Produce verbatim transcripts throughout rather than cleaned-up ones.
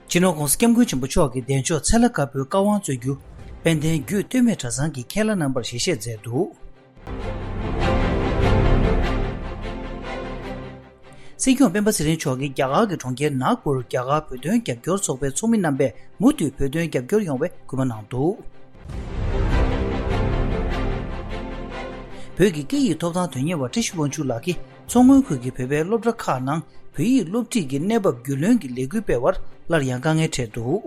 སྤྱི་ནོར་༧གོང་ས་༧སྐྱབས་མགོན་ཆེན་པོ་མཆོག་གིས་འདས་མཆོག་ཚེ་ལྷ་དཀར་པོའི་བཀའ་དབང་སྩོལ་རྒྱུ། དཔལ་ལྡན་རྒྱུད་སྟོད་སྨད་གྲྭ་ཚང་གི་མཁན་བླ་རྣམ་པར་ཞལ་བཞེས་མཛད་འདུག། སྲིད་སྐྱོང་སྤེན་པ་ཚེ་རིང་མཆོག་གིས་རྒྱ་གར་གྱི་གྲོང་ཁྱེར་ནཱག་པུར་རྒྱ་གར་བོད་དོན་རྒྱབ་སྐྱོར་ཚོགས་པའི་ཚོགས་མི་རྣམ་པས་མུ་མཐུད་བོད་དོན་རྒྱབ་སྐྱོར་ཡོང་བའི་སྐུལ་མ་གནང་འདུག། བོད་ཀྱི་སྐད་ཡིག་ཐོབ་ཐང་དོན་གཉེར་བ་བཀྲ་ཤིས་དབང་ཕྱུག་ལགས་ཀྱིས་མཚོ་སྔོན་ཁུལ་གྱི་བོད་པའི་སློབ་གྲྭ་ཁག་ནང་བོད་ཡིག་སློབ་ཁྲིད་ཀྱི་གནས་བབ་རྒྱུས་ལོན་གྱི་ལས་འགུལ་སྤེལ་བར་སླར་ཡང་དཀའ་ངལ་འཕྲད་འདུག།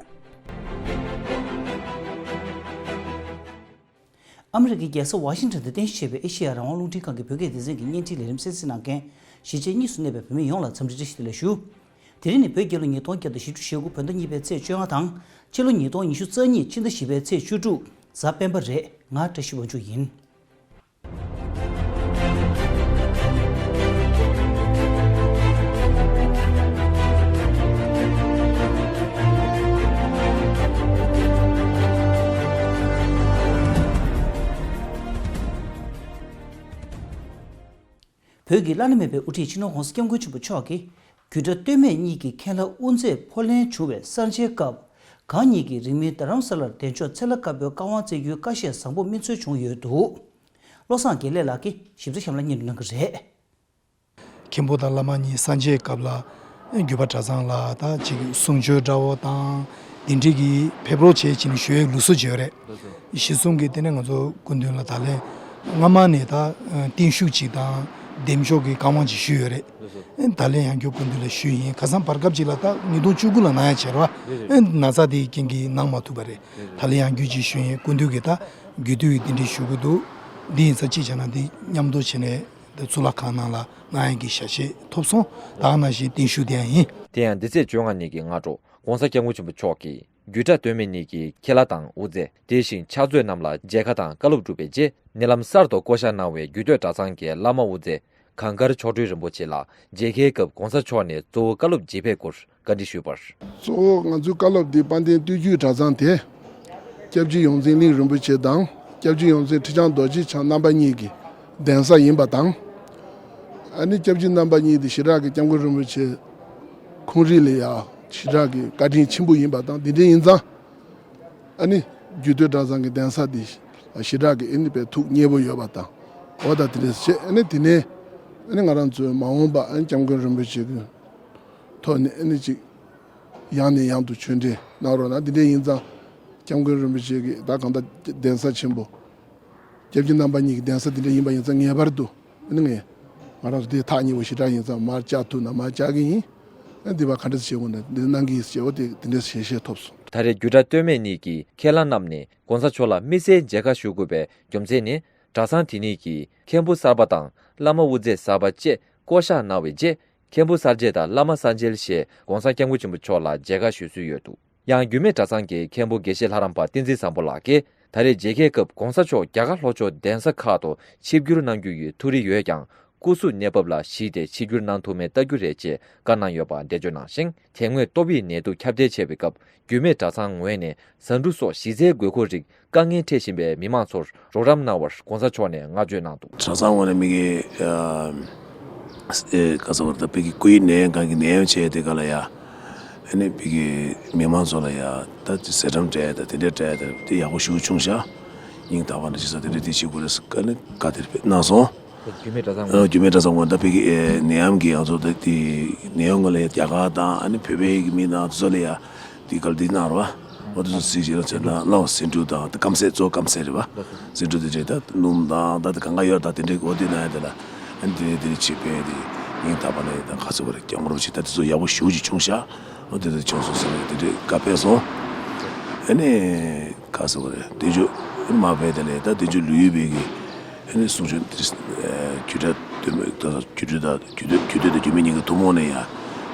ཨ་མི་རི་ཀའི་རྒྱལ་ས་ཝ་ཤིང་ཊོན་དུ་རྟེན་གཞི་བྱས་པའི་ཨེ་ཤེ་ཡ་རང་དབང་རླུང་འཕྲིན་ཁང་གི་བོད་སྐད་སྡེ་ཚན་གྱི་བརྙན་འཕྲིན་ལས་རིམ་གསན་གཟིགས་གནང་མཁན་གཞིས་བྱེས་གཉིས་སུ་གནས་པའི་བོད་མི་ཡོངས་ལ་འཚམས་འདྲི་བཀྲ་ཤིས་བདེ་ལེགས་ཞུ། དེ་རིང་ནི་བོད་རྒྱལ་ལོ་ཉིས་སྟོང་བརྒྱ་དང་བཞི་བཅུ་ཞེ་དགུ་བོད་ཟླ་གཉིས་པའི་ཚེས་བཅོ་ལྔ་དང་། ཕྱི་ལོ་ཉིས་སྟོང་ཉི་ཤུ་རྩ་གཉིས་ཕྱི་ཟླ་བཞི་པའི་ཚེས་བཅུ་དྲུག་གཟའ་སྤེན་པ་རེད། ང་བཀྲ་ཤིས་དབང་ཕྱུག་ཡིན། བོད་ཀྱི་བླ་ན་མེད་པའི་དབུ་ཁྲིད་སྤྱི་ནོར་༧གོང་ས་༧སྐྱབས་མགོན་ཆེན་པོ་མཆོག་གིས་རྒྱུད་གྲྭ་སྟོད་སྨད་གཉིས་ཀྱི་མཁན་བླ་དབུ་མཛད་འཕོ་ལེན་བྱུང་བའི་གསར་མཇལ་སྐབས། གང་ཉིད་ཀྱིས་རིང་མིན་རྡ་རམ་ས་ལར་འདས་མཆོག་ཚེ་ལྷ་དཀར་པོའི་བཀའ་དབང་སྩལ་རྒྱུའི་བཀའ་བཞེས་བཟང་པོ་སྨིན་སྩོལ་བྱུང་ཡོད་འདུག། བློ་བཟང་དགེ་ལེགས་ལགས་ཀྱིས་ཞིབ་ཕྲ་གཤམ་ལ་སྙན་སྒྲོན་གནང་གི་རེད། མཁན་པོ་དང་བླ་མ་གཉིས་གསར་མཇལ་སྐབས་ལ་རྒྱུད་པ་གྲྭ་ཚང་ལ་ད་ཅིག་གསུང་ཆོས་འདྲ་བོ་དང་དེ་འདྲའི་གི་ཕེབས་རོགས་བྱས་ཕྱིན་ཞུ་ཡའི་ལུགས་སྲོལ་ཅིག་ཡོད་རེད། ལགས་སོ། གཞི་བཟུང་གི་དེ་ནས་ང་ཚོ་སྐུ་མདུན་ལ་ད་ལན་སྔ་མ་ནས་ད་བརྟན་བཞུགས་ཅིག་དང་འདས་མཆོག་གི་བཀའ་དབང་ཅིག་ཞུས་ཡོད་རེད། ལགས་སོ། ད་ལན་ཡང་བསྐྱར་སྐུ་མདུན་ལ་ཞུས་ཡིན། ཁ་སང་བར་སྐབས་ཅིག་ལ་ད་ཉིས་སྟོང་བཅུ་དགུ་ལ་གནང་ཡ་བྱས་རེད་བ། རེད་རེད། ན་ཚ་དེའི་རྐྱེན་གྱིས་གནང་མ་ཐུབ་པ་རེད། རེད་རེད། ད་ལན་ཡང་བསྐྱར་ཅིག་ཞུས་ཡིན། སྐུ་མདུན་གྱིས་ད་རྒྱུད་སྟོད་ཀྱི་དེ་འདྲའི་ཞུ་གི་འདུག། འདི་ཡིན་ཙང་གཅིག་བྱས་ན་འདི་མཉམ་དུ་བྱས་ནས་འདི་གཙུག་ལག་ཁང་ནང་ལ་གནང་ཡ་གི་ཞལ་བཞེས་ཐོབ་སོང་། ད་ག་ནང་བཞིན་བརྟན་བཞུགས་དེ་ཡང་ཡིན། དེ་ཡང་འདི་ཚེས་བཅོ་ལྔ་ཉིན་གྱི་སྔ་དྲོ་༧གོང་ས་༧སྐྱབས་མགོན་ཆེན་པོ་མཆོག་གིས་རྒྱུད་གྲྭ་སྟོད་སྨད་གཉིས་ཀྱི་མཁན་བླ་དང་དབུ་མཛད། དེ་བཞིན་ཕྱག་མཛོད་རྣམས་ལ་མཇལ་ཁ་དང་བཀའ་སློབ་གྲུབ་པའི་རྗེས། ཉེ་ལམ་གསར་དུ་བསྐོ་བཞག་གནང་བའི་རྒྱུད་སྟོད་གྲྭ་ཚང་གི་བླ་མ་དབུ་མཛད་གངས་དཀར་མཆོག་སྤྲུལ་རིན་པོ་ཆེ་ལ་མཇལ་ཁའི་སྐབས་གོང་ས་མཆོག་ནས་གཙོ་བོ་བཀའ་སློབ་ཇི་ཕེབས་སྐོར་བཀའ་འདྲི་ཞུས་པར། གཙོ་བོ་ང་ཚོའི་བཀའ་སློབ་འདི་དཔལ་ལྡན་སྟོད་རྒྱུད་གྲྭ་ཚང་དེ་སྐྱབས་རྗེ་ཡོངས་འཛིན་གླིང་རིན་པོ་ཆེ་དང་སྐྱབས་རྗེ་ཡོངས་འཛིན་ཁྲི་བྱང་རྡོ་རྗེ་འཆང་རྣམ་པ་གཉིས་ཀྱི་གདན་ས་ཡིན་པ་དང་། ཨ་ནི་སྐྱབས་རྗེ་རྣམ་པ་གཉིས་དེ་ཞེ་དྲག་གི་སྐྱབས་མགོན་རིན་པོ་ཆེ་ཁོང་རིགས་ལ་ཡང་ཞེ་དྲག་གི་བཀའ་དྲིན་ཆེན་པོ་ཡིན་པ་དང་། འདི་འདྲ་ཡིན་ཙང་ཨ་ནི་རྒྱུད་སྟོད་གྲྭ་ཚང་གི་གདན་ས་འདི་ཞེ་དྲག་གི་ཨ་ནི་དཔེ་ཐུགས་མཉེས་པོ་ཡོད་པ་དང་། འོ་ད་དེ་འདྲ་བྱས། ཨ་ནི་དེ་ནས་ཨ་ནི་ང་རང་ཚོའི་མ་འོངས་པ་ཨ་ནི་སྐྱབས་མགོན་རིན་པོ་ཆེ་གི་ཐོག་ནས་ཨ་ནི་ཅིག་ཡང་ནས་ཡང་དུ་ཆོས་འབྲེལ་གནང་རོགས་གནང་། འདི་འདྲ་ཡིན་ཙང་སྐྱབས་མགོན་རིན་པོ་ཆེ་གི་ད་གང་ལྟར་གདན་ས་ཆེན་པོ་སྐྱབས་རྗེ་རྣམ་པ་གཉིས་ཀྱི་གདན་ས་འདི་འདྲ་ཡིན་པ་ཡིན་ཙང་། ངེས་པར་དུ་ཨ་ནི་ངས་ང་རང་ཚོ་དེ་ཐག་ཉེ་བོ་ཞེ་དྲག་ཡིན་ཙང་། མར་བཅར་ཐུབ་ན་མར་བཅར་གི་ཡིན། ཨ་འདི་བ་ག་འདྲ་བྱེད་དགོས་ན་འདི་གནང་གི་ཡིན་ཟེར། འོ་དེ་དེ་འདྲ་ཞལ་བཞེས་ཐོབ་སོང་། ད་རེས་རྒྱུད་གྲྭ་སྟོད་སྨད་གཉིས་ཀྱི་མཁན་བླ་རྣམས་ནས་གོང་ས་མཆོག་ལ་དམིགས་བསལ་མཇལ་ཁ་ཞུ་དགོས་པའི་རྒྱུ་མཚན་ནི། གྲྭ་ཚང་དེ་གཉིས་ཀྱིས་མཁན་པོ་གསར་པ་དང་བླ་མ་དབུ་མཛད་གསར་པ་བཅས་བསྐོ་གཞག་གནང་བའི་རྗེས། མཁན་པོ་གསར་མཇལ་དང་བླ་མ་གསར་མཇལ་ཞེས་གོང་ས་སྐྱབས་མགོན་ཆེན་པོ་མཆོག་ལ་མཇལ་ཁ་ཞུ་སྲོལ་ཡོད་འདུག། ཡང་རྒྱུད་སྨད་གྲྭ་ཚང་གི་མཁན་པོ་དགེ་བཤེས་ལྷ་རམས་པ་བསྟན་འཛིན་བཟང་པོ་ལགས་ཀྱིས། ད་རེས་མཇལ་ཁའི་སྐབས་གོང་ས་མཆོག་རྒྱ་གར་ལྷོ་ཕྱོགས་གདན་ས་ཁག་ཏུ་ཆིབས་བསྒྱུར་གནང་རྒྱུ་ཡི་ཐུགས་རེ་ཡོད་ཀྱང་། སྐུ་གཟུགས་གནས་བབ་ལ་གཞིགས་ཏེ་ཆིབས་བསྒྱུར་གནང་ཐུབ་མིན་བལྟ་རྒྱུ་རེད་ཅེས་བཀའ་གནང་ཡོད་པ་འགྲེལ་བརྗོད་གནང་ཞིང་། དེ་སྔོན་ཏོག་དབྱིབས་ནད་དུག་ཁྱབ་གདལ་ཆེ་བའི་སྐབས། རྒྱུད་སྨད་གྲྭ་ཚང་ངོས་ནས་ཟ་འབྲུ་སོགས་གཞི་རྩའི་དགོས་མཁོ་རིགས་དཀའ་ངལ་འཕྲད་བཞིན་པའི་མི་མང་ཚོར་རོགས་རམ་གནང་བར་གོང་ས་མཆོག་ནས་བསྔགས་བརྗོད་གནང་འདུག། གྲྭ་ཚང་ངོས་ནས་མི་གི་ཨ་ཨེ་ག་ས་བར་ད་བི་གི་སྐུའི་ནད་གང་གི་ནད་ཡམས་བྱས་དེ་ག་ལ་ཡ། ཨ་ནི་བི་གི་མི་མང་ཚོ་ལ་ཡ་ད་ཟས་ཁྲམ་སྤྲད་ད་དེ་འདྲ་སྤྲད་ད་དེ་ཡག་པོ་ཞེ་པོ་བྱུང་ཤག། སྙིང་ཐག་པ་ནས་ཅི་ས་དེ་འདྲ་དེ་བྱེད་དགོས་རེད་ཟེར་ཨ་ནི་བཀའ་དེ་དཔེ་གནང་སོང་། རྒྱུད་སྨད་གྲྭ་ཚང་། ཨ་རྒྱུད་སྨད་གྲྭ་ཚང་ངོས་ད་བི་གི་ཨེ་ནད་ཡམས་ཀྱི་ང་ཚོ་ད་དེ་ནད་ཡམས་ངོས་ལ་ཡ་རྒྱ་གར་དང་ཨ་ནི་བོད་པའི་གི་མི་དང་དེ་ཚོ་ལ་ཡ། དེ་ག་ལ་དེ་གནང་རོགས། འོ་དེ་ཚོ་གཟིགས་བྱས་ན་བྱས་ན་ལའོ་སེ་འབྲུ་དང་དེ་སྐམ་ཟས་གཙོ་སྐམ་ཟས་རེད་བ། སེ་འབྲུ་དེ་འདྲས་ད་སྣུམ་དང་ད་དེ་གང་ག་ཡོད་ད་དེ་འདྲས་འོ་དེ་གནང་ཡ་དེ་ལ་ཨ་ནི་དེ་དེ་ཆེད་ཕེབས་དེ་སྙིང་ཐག་པ་ནས་ད་ག་ཚོད་བ་རེད་སྐྱབས་མགོན་རིན་པོ་ཆེ་ད་དེ་ཚོ་ཡག་པོ་ཞེ་པོ་ཅིག་བྱུང་ཤག། འོ་དེ་ཚོ་བྱུང་སོང་ཟེར་ནས་དེ་འདྲས་བཀའ་ཕེབས་སོང་། ཨ་ནི་ག་ཚོད་བ་རེད་དེ་ཚོ་མ་ཕེབས་དེ་ལས་ད་དེ་ཚོ་ལུས་ཡོད་པའི་གི་ཨ་ནི་གསུང་ཆོས་འདི་རྒྱུད་གྲྭ་སྟོད་སྨད་ད་རྒྱུད་སྟོད་དང་རྒྱུད་སྟོད་དང་རྒྱུད་སྨད་གཉིས་ཀྱི་ཐུན་མོང་ནས་ཡང་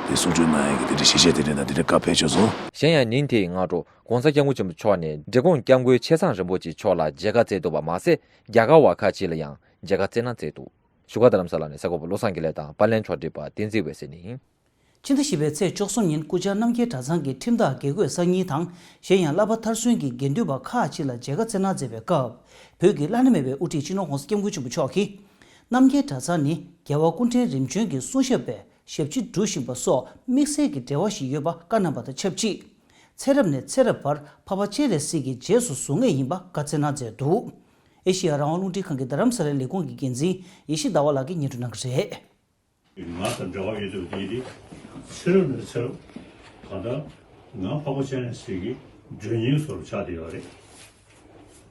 དེ་གསུང་ཆོས་གནང་ཡག་གི་དེ་འདྲ་ཞལ་བཞེས་དེ་འདྲ་དང་དེ་འདྲ་བཀའ་ཕེབས་བྱས་སོང་། གཞན་ཡང་ཉིན་དེའི་སྔ་དྲོ་གོང་ས་སྐྱབས་མགོན་ཆེན་པོ་མཆོག་ནས་འབྲི་གུང་སྐྱབས་མགོན་ཆེ་ཚང་རིན་པོ་ཆེ་མཆོག་ལ་མཇལ་ཁ་བསྩལ་འདུག་པ་མ་ཟད། རྒྱ་གར་བ་ཁག་ཅིག་ལ་ཡང་མཇལ་ཁ་བསྩལ་གནང་མཛད་འདུག། བཞུགས་སྒར་རྡ་རམ་ས་ལ་ནས་གསར་འགོད་པ་བློ་བཟང་དགེ་ལེགས་དང་པར་ལེན་ཕྱོགས་སྒྲིག་པ་བསྟན་འཛིན་འོད་ཟེར་ནས་ཡིན། ཕྱི་ཟླ་བཞི་པའི་ཚེས་བཅུ་གསུམ་ཉིན་སྐུ་བཅར་རྣམ་རྒྱལ་གྲྭ་ཚང་གི་ཁྲིམས་བདག་དགེ་བསྐོས་གསར་རྙིང་དང་གཞན་ཡང་བསླབ་པ་མཐར་སོན་གྱི་དགེ་འདུན་པ་ཁག་ཅིག་ལ་མཇལ་ཁ་བསྩལ་གནང་མཛད་པའི་སྐབས། བོད་ཀྱི་བླ་ན་མེད་པའི་དབུ་ཁྲིད་སྤྱི་ནོར་༧གོང་ས་༧སྐྱབས་མགོན་ཆེན་པོ་མཆོག་གིས། རྣམ་རྒྱལ་གྲྭ་ཚང་ནི་རྒྱལ་བ་སྐུ་ཕྲེང་རིམ་བྱོན་གྱི་གསུང་ཞབས་པའི་ཞབས་ཕྱི་སྒྲུབ་བཞིན་པ་སོགས་དམིགས་བསལ་གྱི་འབྲེལ་བ་ཞིག་ཡོད་པ་བཀའ་གནང་བ་དང་ཆབས་ཅིག། ཚེ་རབས་ནས་ཚེ་རབས་བར་འཕགས་པ་སྤྱན་རས་གཟིགས་ཀྱི་རྗེས་སུ་བཟུང་ངེས་ཡིན་པ་བཀའ་སྩལ་གནང་མཛད་འདུག། ཨེ་ཤེ་ཡ་རང་དབང་རླུང་འཕྲིན་ཁང་གི་རྡ་རམ་ས་ལའི་ལས་ཁུངས་ཀྱི་འགན་འཛིན་ཡེ་ཤེས་ཟླ་བ་ལགས་ཀྱིས་སྙན་སྒྲོན་གནང་གི་རེད། ང་དང་འབྲེལ་བ་ཡོད་པ་དེ་ནི་ཚེ་རབས་ནས་ཚེ་རབས། ད་ལྟ་ང་འཕགས་པ་སྤྱན་རས་གཟིགས་ཀྱི་མགྲོན་གཉེར་སོགས་ཆགས་བསྡད་ཡོད་རེད།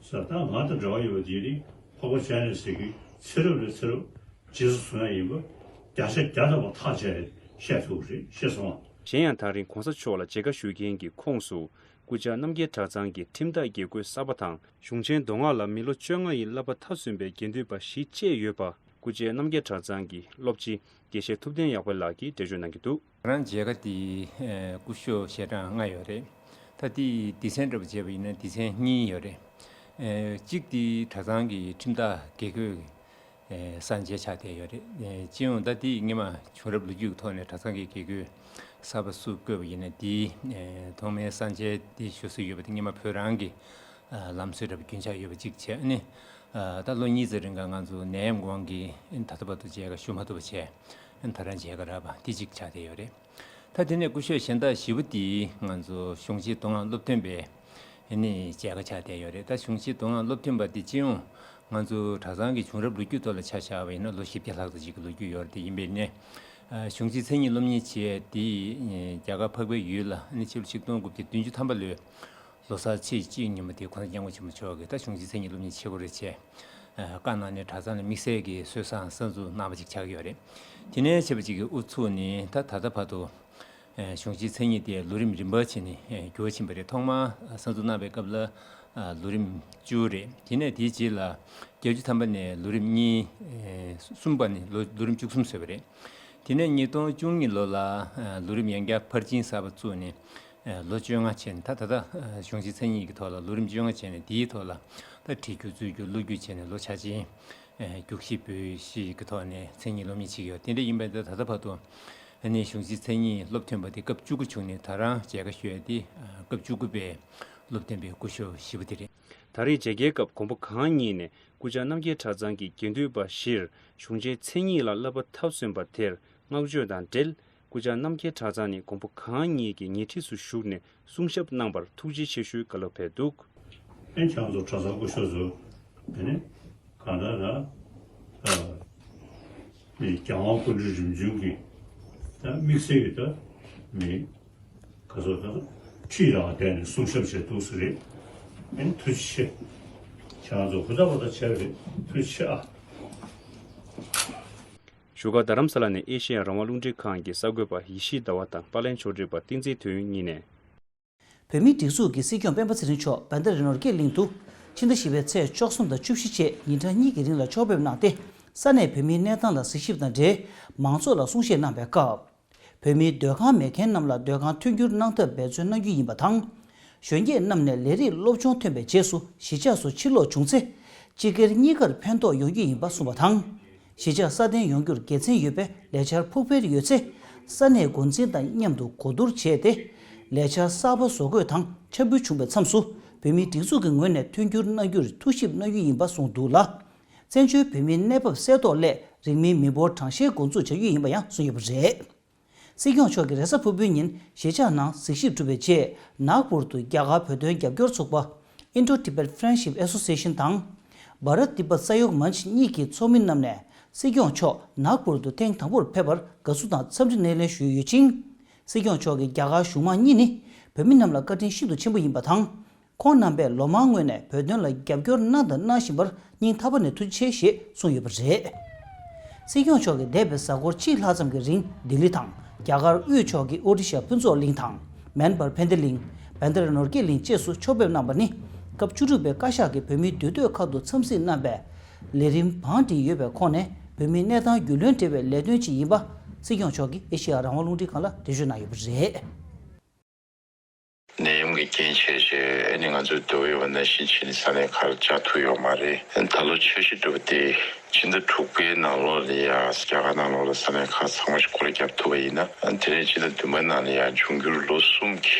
ས་ད་ང་དང་འབྲེལ་བ་ཡོད་པ་དེ་ནི་འཕགས་པ་སྤྱན་རས་གཟིགས་ཀྱི་ཚེ་རབས་ནས་ཚེ་རབས་རྗེས་སུ་བཟུང་ཡ་ཡིན་པ་བརྒྱ་ཆ་བརྒྱ་ཐམ་པ་ཐག་བཅད་བཤད་ཐུབ་རེད། ཤེས་སོང་ཨ། གཞན་ཡང་ད་རིང་གོང་ས་མཆོག་ལ་མཇལ་ཁ་ཞུ་མཁན་གྱི་ཁོངས་སུ་སྐུ་བཅར་རྣམ་རྒྱལ་གྲྭ་ཚང་གི་ཁྲིམས་བདག་དགེ་བསྐོས་གསར་པ་དང་། གཞུང་ཆེན་མདོ་སྔགས་ལ་མི་ལོ་བཅོ་ལྔ་ཡི་བསླབ་པ་མཐར་སོན་པའི་དགེ་འདུན་པ་བཞི་བཅས་ཡོད་པ། སྐུ་བཅར་རྣམ་རྒྱལ་གྲྭ་ཚང་གི་སློབ་སྤྱི་དགེ་བཤེས་ཐུབ་བསྟན་ཡག་པ་ལགས་ཀྱིས་འགྲེལ་བརྗོད་གནང་གི་འདུག། ང་རང་མཇལ་ཁ་དེ་ཨ་སྐུ་ཞབས་ཞལ་གྲངས་ལྔ་ཡོད་རེད། ད་དེ་སྡེ་ཚན་འདྲ་པོ་བྱས་པ་ཡིན་ན་སྡེ་ཚན་གཉིས་ཡོད་རེད། ཨ་གཅིག་དེ་གྲྭ་ཚང་གི་ཁྲིམས་བདག་དགེ་བསྐོས་ཨ་གསར་མཇལ་ཆགས་བསྡད་ཡོད་རེད། ཨ་སྤྱི་ཡོངས་ད་དེ་སྔོན་མ་བྱུང་རབས་ལོ་རྒྱུས་ཀྱི་ཐོག་ནས་གྲྭ་ཚང་གི་དགེ་བསྐོས་གསར་པ་སུ་བསྐོས་པ་ཡིན་ན་དེ་ཨ་ཐོག་མའི་གསར་མཇལ་དེ་ཞུ་སྲོལ་ཡོད་པ་དེ་སྔོན་མ་བོད་རང་གི་ཨ་ལམ་སྲོལ་འདྲ་པོ་རྒྱུན་ཆགས་ཡོད་པ་གཅིག་བྱས། ཨ་ནི་ཨ་ད་ལོ་གཉིས་ཙམ་རིང་ག་ང་ཚོ་ནད་ཡམས་དབང་གིས་ཨ་ནི་ད་ལྟ་བར་དུ་མཇལ་ཁ་ཞུ་མ་ཐུབ་པ་བྱས། ཨ་ནི་ད་རང་མཇལ་ཁ་རག་པ་དེ་གཅིག་ཆགས་བསྡད་ཡོད་རེད། ད་དེ་ནས་སྐུ་ཞབས་གཞན་དག་བཞི་པོ་དེ་ང་ཚོ་གཞུང་ཆེན་མདོ་སྔགས་སློབ་སྟོན་པའི་ཨ་ནི་མཇལ་ཁ་ཆགས་བསྡད་ཡོད་རེད། ད་གཞུང་ཆེན་མདོ་སྔགས་སློབ་སྟོན་པ་དེ་སྤྱི་ཡོངས་ང་ཚོ་གྲྭ་ཚང་གི་བྱུང་རབས་ལོ་རྒྱུས་ཐོག་ལ་ཆ་བཞག་པ་ཡིན་ན་ལོ་བཞི་བརྒྱ་ལྷག་ཙམ་ཅིག་གི་ལོ་རྒྱུས་ཡོད་རེད། དེ་ཡིན་པས་ནས་ཨ་གཞུང་ཆེན་མཚན་ཉིད་སློབ་གཉེར་བྱས་དེ་རྒྱ་གར་འཕགས་པའི་ཡུལ་ལ་ཨ་ནི་ཕྱི་ལོ་ཆིག་སྟོང་དགུ་བརྒྱ་བདུན་ཅུ་ཐམ་པ་ལོའི་ལོ་གསར་ཚེས་གཅིག་ཉིན་མོ་དེ་གོང་ས་སྐྱབས་མགོན་ཆེན་པོ་མཆོག་གིས་ད་གཞུང་ཆེན་མཚན་ཉིད་སློབ་གཉེར་བྱེད་དགོས་རེད་བྱས། ཨ་བཀའ་གནང་ནས་གྲྭ་ཚང་ལ་དམིགས་བསལ་གྱི་གསོལ་བསང་གསར་འཛུགས་གནང་བ་ཅིག་ཆགས་ཀྱི་ཡོད་རེད། དེ་ནས་བྱས་པ་ཅིག་གི་དབུ་ཚུགས་ནས་ད་ད་ལྟ་བར་དུ་ཨ་གཞུང་ཆེན་མཚན་ཉིད་དེ་ལོ་རིམ་རིམ་པ་བྱས་ནས་ཨ་འགྱུར་བ་ཕྱིན་པ་རེད། ཐོག་མར་གསར་འཛུགས་གནང་བའི་སྐབས་ལ་ཨ་ལོ་རིམ་བཅུ་རེད། དེ་ནས་དེའི་རྗེས་ལ་བརྒྱད་ཅུ་ཐམ་པ་ནས་ལོ་རིམ་གཉིས། ཨ་གསུམ་པ་ནས་ལོ་ལོ་རིམ་བཅུ་གསུམ་བཟོས་པ་རེད། དེ་ནས་ཉིས་སྟོང་བཅུ་གཉིས་ལོ་ལ་ཨ་ལོ་རིམ་ཡང་བསྐྱར་ཕར་ཕྱིན་གསར་པ་བཙུགས་ནས་ཨ་ལོ་བཅོ་ལྔ་བྱས་ནས་ད་ད་ལྟ་ཨ་གཞུང་ཆེན་མཚན་ཉིད་ཀྱི་ཐོག་ལ་ལོ་རིམ་བཅོ་ལྔ་བྱས་ནས་དེའི་ཐོག་ལ་ད་བྲིས་རྒྱུ་རྩོམ་རྒྱུ་ཀློག་རྒྱུ་བྱས་ནས་ལོ་ཆ་ཆེན་ཨ་རྒྱུགས་ཤིང་འབུད་ཤིང་གི་ཐོག་ནས་མཚན་ཉིད་སློབ་གཉེར་བྱེད་ཀྱི་ཡོད། དེ་འདྲ་ཡིན་པ་འདི་ད་ལྟ་བར་དུ་ཨ་ནི་གཞུང་ཆེན་མཚན་ཉིད་སློབ་ཐོན་པ་དེ་སྐབས་བཅུ་དགུ་བྱུང་ནས་ད་རང་མཇལ་ཁ་ཞུ་ཡ་དེ་ཨ་སྐབས་བཅུ་དགུ་པའི་སློབ་ཐོན་པའི་སྐུ་ཞབས་བཞི་པོ་དེ་རེད། ད་རེས་མཇལ་ཁའི་སྐབས་དགོངས་པ་གང་ཉིད་ནས་སྐུ་བཅར་རྣམ་རྒྱལ་གྲྭ་ཚང་གི་དགེ་འདུན་པ་བཞིར་གཞུང་ཆེན་མཚན་ཉིད་ལ་བསླབ་པ་མཐར་སོན་པ་དེར་བསྔགས་བརྗོད་དང་འབྲེལ། སྐུ་བཅར་རྣམ་རྒྱལ་གྲྭ་ཚང་ནས་དགོངས་པ་གང་ཉིད་ཀྱི་ཉེ་འཁྲིས་སུ་ཞུགས་ནས་གསུང་ཞབས་གནང་བར་ཐུགས་རྗེ་ཆེ་ཞུའི་བཀའ་སློབ་ཕེབས་འདུག། ཨེ་ཁྱེད་ཚོ་གྲྭ་ཚང་སྐུ་ཞབས་ཚོ་ཨེ་ནི་གང་ལྟར་ལ་ཨ་ནི་རྒྱལ་དབང་སྐུ་ཕྲེང་རིམ་བྱོན་གྱི་ད་དམིགས་བསལ་གྱི་ད་ནི་ག་ཚོད་ད་ཁྲིད་རང་བསྡད་ནས་གསུང་ཞབས་བྱས་འདུག་ཟེར་རེད། ཨེ་ནི་ཐུགས་རྗེ་ཆེ། ཁྱེད་ཚོ་ཧུར་ཐག་པ་ཐག་བྱས་རེད། ཐུགས་རྗེ་ཆེ་ཨ། བཞུགས་སྒར་རྡ་རམ་ས་ལ་ནས་ཨེ་ཤེ་ཡ་རང་དབང་རླུང་འཕྲིན་ཁང་གི་གསར་འགོད་པ་ཡེ་ཤེས་ཟླ་བ་དང་པར་ལེན་ཕྱོགས་སྒྲིག་པ་བསྟན་འཛིན་དོན་གཉིས་ནས། བོད་མིའི་སྒྲིག་འཛུགས་ཀྱི་སྲིད་སྐྱོང་སྤེན་པ་ཚེ་རིང་མཆོག་བྷན་དྷ་རི་ནོར་གྱི་གླིང་དུ་ཕྱི་ཟླ་བཞི་པའི་ཚེས་བཅུ་གསུམ་དང་བཅུ་བཞི་བཅས་ཉིན་གྲངས་གཉིས་ཀྱི་རིང་ལ་ཕྱོགས་ཕེབས་གནང་སྟེ། ས་གནས་བོད་མིའི་གནས་སྟངས་ལ་གཟིགས་ཞིབ་དང་འབྲེལ། མང་ཚོགས་ལ་གསུང་བཤད་གནང་བའི་སྐབས། བོད་མིའི་སྡོད་ཁང་མེད་མཁན་རྣམས་ལ་སྡོད་ཁང་མཐུན་འགྱུར་གནང་ཐབས་འབད་བརྩོན་གནང་རྒྱུ་ཡིན་པ་དང་། གཞོན་སྐྱེས་རྣམས་ནས་ལས་རིགས་སློབ་སྦྱོང་ཐོན་པའི་རྗེས་སུ་གཞིས་ཆགས་སུ་ཕྱིར་ལོག་བྱུང་ཚེ། སྤྱི་སྒེར་གཉིས་ཀར་ཕན་ཐོགས་ཡོང་རྒྱུ་ཡིན་པ་གསུངས་པ་དང་། གཞིས་ཆགས་སྲ་བརྟན་ཡོང་རྒྱུར་དགེ་མཚན་ཡོད་པས་ལས་འཆར་ཕུགས་འཕེར་ཡོད་ཚེ། ས་གནས་འགོ་འཛིན་དང་མཉམ་དུ་གོ་བསྡུར་བྱས་ཏེ། ལས་འཆར་གསར་པ་བཟོ་འགོད་དང་འཆར་འབུལ་བྱུང་བའི་མཚམས་སུ། བོད་མིའི་སྒྲིག་འཛུགས་ཀྱི་ངོས་ནས་མཐུན་འགྱུར་གནང་རྒྱུར་ཐུགས་ཞིབ་གནང་རྒྱུ་ཡིན་པ་གསུངས་འདུག་ལ། བཙན་བྱོལ་བོད་མིའི་གནས་བབ་གསལ་རྟོགས་སླད་རིང་མིན་མི་འབོར་གྲངས་བཤེར་འགོ་འཛུགས་བྱ་རྒྱུ་ཡིན་པ་ཡང་གསུངས་ཡོད་པ་རེད། སྲིད་སྐྱོང་མཆོག་གིས་རེས་གཟའ་ཕུར་བུའི་ཉིན་གཞིས་ཆགས་ནང་གཟིགས་ཞིབ་གྲུབ་པའི་རྗེས། ནཱག་པུར་དུ་རྒྱ་གར་བོད་དོན་རྒྱབ་སྐྱོར་ཚོགས་པ་Indo-Tibet Friendship Association དང་། བྷ་རཏ་ཏི་པད་ས་ཡོག་མཉྶ་གཉིས་ཀྱི་ཚོགས་མི་རྣམས་ནས་སྲིད་སྐྱོང་མཆོག་ནཱག་པུར་དུ་ཐེངས་དང་པོར་ཕེབས་པར་དགའ་བསུ་དང་འཚམས་འདྲི་སྣེ་ལེན་ཞུས་ཡོད་ཅིང་། སྲིད་སྐྱོང་མཆོག་གིས་རྒྱ་གར་གཞུང་མང་གཉིས་ནི་བོད་མི་རྣམས་ལ་བཀའ་དྲིན་ཤིན་ཏུ་ཆེན་པོ་ཡིན་པ་དང་། ཁོང་རྣམ་པས་ལོ་མང་སྔོན་ནས་བོད་དོན་ལ་རྒྱབ་སྐྱོར་གནང་དང་གནང་བཞིན་པར་སྙིང་ཐག་པ་ནས་ཐུགས་རྗེ་ཆེ་ཞེས་གསུངས་ཡོད་པ་རེད། སྲིད་སྐྱོང་མཆོག་གིས་འདས་པའི་གཟའ་འཁོར་གཅིག་ལྷག་ཙམ་གྱི་རིང་ལྡི་ལི་དང་རྒྱ་གར་དབུས་ཕྱོགས་ཀྱི་ཨོ་ཌི་ཤ་ཕུན་ཚོགས་གླིང་དང་མན་པར་ཕན་བདེ་གླིང་། བན་དྷ་ར་ནོར་གྱི་གླིང་བཅས་སུ་ཕྱོགས་ཕེབས་གནང་བ་ནི་སྐབས་བཅུ་དྲུག་པའི་བཀའ་ཤག་གིས་བོད་མིའི་འདུས་སྡོད་ཁག་ཏུ་འཚམས་གཟིགས་གནང་བའི་ལས་རིམ་བང་བསྒྲིགས་ཡོད་པའི་ཁོངས་ནས་བོད་མིའི་གནས་སྟངས་རྒྱུས་ལོན་འབྲེལ་བའི་ལས་དོན་ཅིག་ཡིན་པ་སྲིད་སྐྱོང་མཆོག་གིས་ཨེ་ཤེ་ཡ་རང་དབང་རླུང་འཕྲིན་ཁང་ལ་འགྲེལ་བརྗོད་གནང་ཡོད་པ་རེད། ནད་ཡམས་ཀྱི་རྐྱེན་བྱས་རྗེས་ཨ་ནི་ང་ཚོས་འདོད་ཡོད་པ་ནང་བཞིན་བྱས་ནས་ས་གནས་ཁག་ལ་བཅར་ཐུབ་ཡོད་མ་རེད། ད་ལོ་འཆར་གཞི་གྲུབ་པ་དེ་ ཕྱི་ཟླ་དྲུག་པའི་ནང་ལོགས་ལ་ཡ་རྒྱ་གར་ནང་ལོགས་ལ་ས་གནས་ཁག་ཚང་མ་ཞིག་སྐོར་ར་བརྒྱབ་ཐུབ་པ་ཡིན་ན། དེ་ནས་ཕྱི་ཟླ་བདུན་པ་ནང་ལ་ཡ་འབྱུང་འགྱུར་ལོ་གསུམ་གྱི་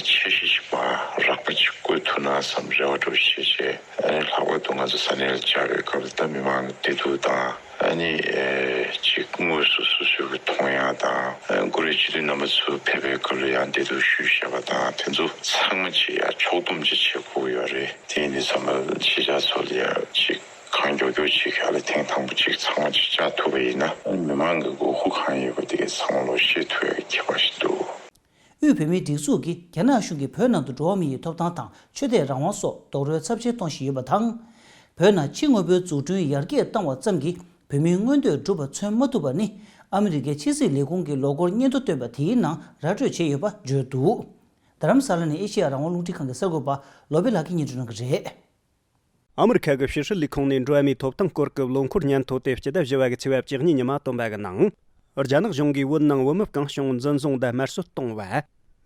འཆར་གཞི་ཞིག་མ་རགས་པ་ཅིག་བཀོད་ཐུབ་ན་བསམ་རེ་བ་འདྲ་བོ་ཞིག་བྱས་བྱས། ལྷག་པར་དུ་ང་ཚོ་ས་གནས་ལ་བཅར་བའི་སྐབས་ལ་ད་མི་མང་གི་བདེ་སྡུག་དང་། ཨ་ནི་ཨེ་ཅིག་དངོས་སུ་སོ་སོའི་གི་མཐོང་ཡག་དང་། ཨ་ཀུ་རེ་སྤྱི་འཐུས་རྣམ་པ་ཚོ་ཕེབས་པའི་སྐབས་ལ་ཡང་བདེ་སྡུག་ཞུས་བཞག་པ་དང་། དེ་ཚོ་ཚང་མ་ཅིག་ཡང་ཕྱོགས་བསྡོམས་ཅིག་བྱེད་དགོས་ཀྱི་ཡོད་རེད། དེ་ཡིན་དུས་ཚང་མ་གཞིས་ཆགས་ཚོ་ལ་ཡང་ཅིག་གང་མགྱོགས་མགྱོགས་ཅིག་ཡར་ལ་ཐེངས་དང་པོ་ཅིག་ཚང་མ་ཅིག་བཅར་ཐུབ་པ་ཡིན་ན། ཨ་ནི་མི་མང་གི་དགོས་མཁོ་གང་ཡོད་པ་དེ་གའི་ཚང་མ་ལོག་ཤེས་ཐུབ་ཡག་གི་ཁྱད་པར་ཞིག་འདུག་དབུས་བོད་མིའི་སྒྲིག་འཛུགས་ཀྱིས་རྒྱ་ནག་གཞུང་གིས་བོད་ནང་དུ་འགྲོ་བ་མིའི་ཐོབ་ཐང་དང་ཆོས་དད་རང་དབང་སོགས་རྡོག་རོལ་ཚབས་ཆེན་གཏོང་བཞིན་ཡོད་པ་དང་། བོད་ནང་ཕྱི་དངོས་པོའི་འཛུགས་སྐྲུན་ཡར་རྒྱས་བཏང་བ་ཙམ་གྱིས་བོད་མིའི་མངོན་འདོད་འགྲུབ་པ་མཚོན་མ་ཐུབ་པ་ནི། ཨ་མི་རི་ཀའི་ཕྱི་སྲིད་ལས་ཁུངས་ཀྱི་ལོ་འཁོར་སྙན་ཐོ་བཏོན་པ་དེའི་ནང་ར་སྤྲོད་བྱས་ཡོད་པ་བརྗོད་འདུག་རྡ་རམ་ས་ལ་ནས་ཨེ་ཤེ་ཡ་རང་དབང་རླུང་འཕྲིན་ཁང་གི་གསར་འགོད་པ་བློ་བྷེ་ལགས་ཀྱིས་སྙན་སྒྲོན་གནང་གི་རེད། ཨ་མི་རི་ཁ་གི་ཕྱི་སྲིད་ལས་ཁུངས་ནས་འགྲོ་བ་མིའི་ཐོབ་ཐང་སྐོར་གྱི་ལོ་འཁོར་སྙན་ཐོ་དེ་སྤྱི་ཟླ་བཞི་བ་གི་ཚེས་པ་བཅུ་གཉིས་ཉི་མ་བཏོན་པ་གི་ནང་། རྒྱ་ནག་གཞུང་གིས་བོད་ནང་བོད་མི་གང་བྱུང་འཛིན་བཟུང་དང་དམར་གསོད་གཏོང་བ།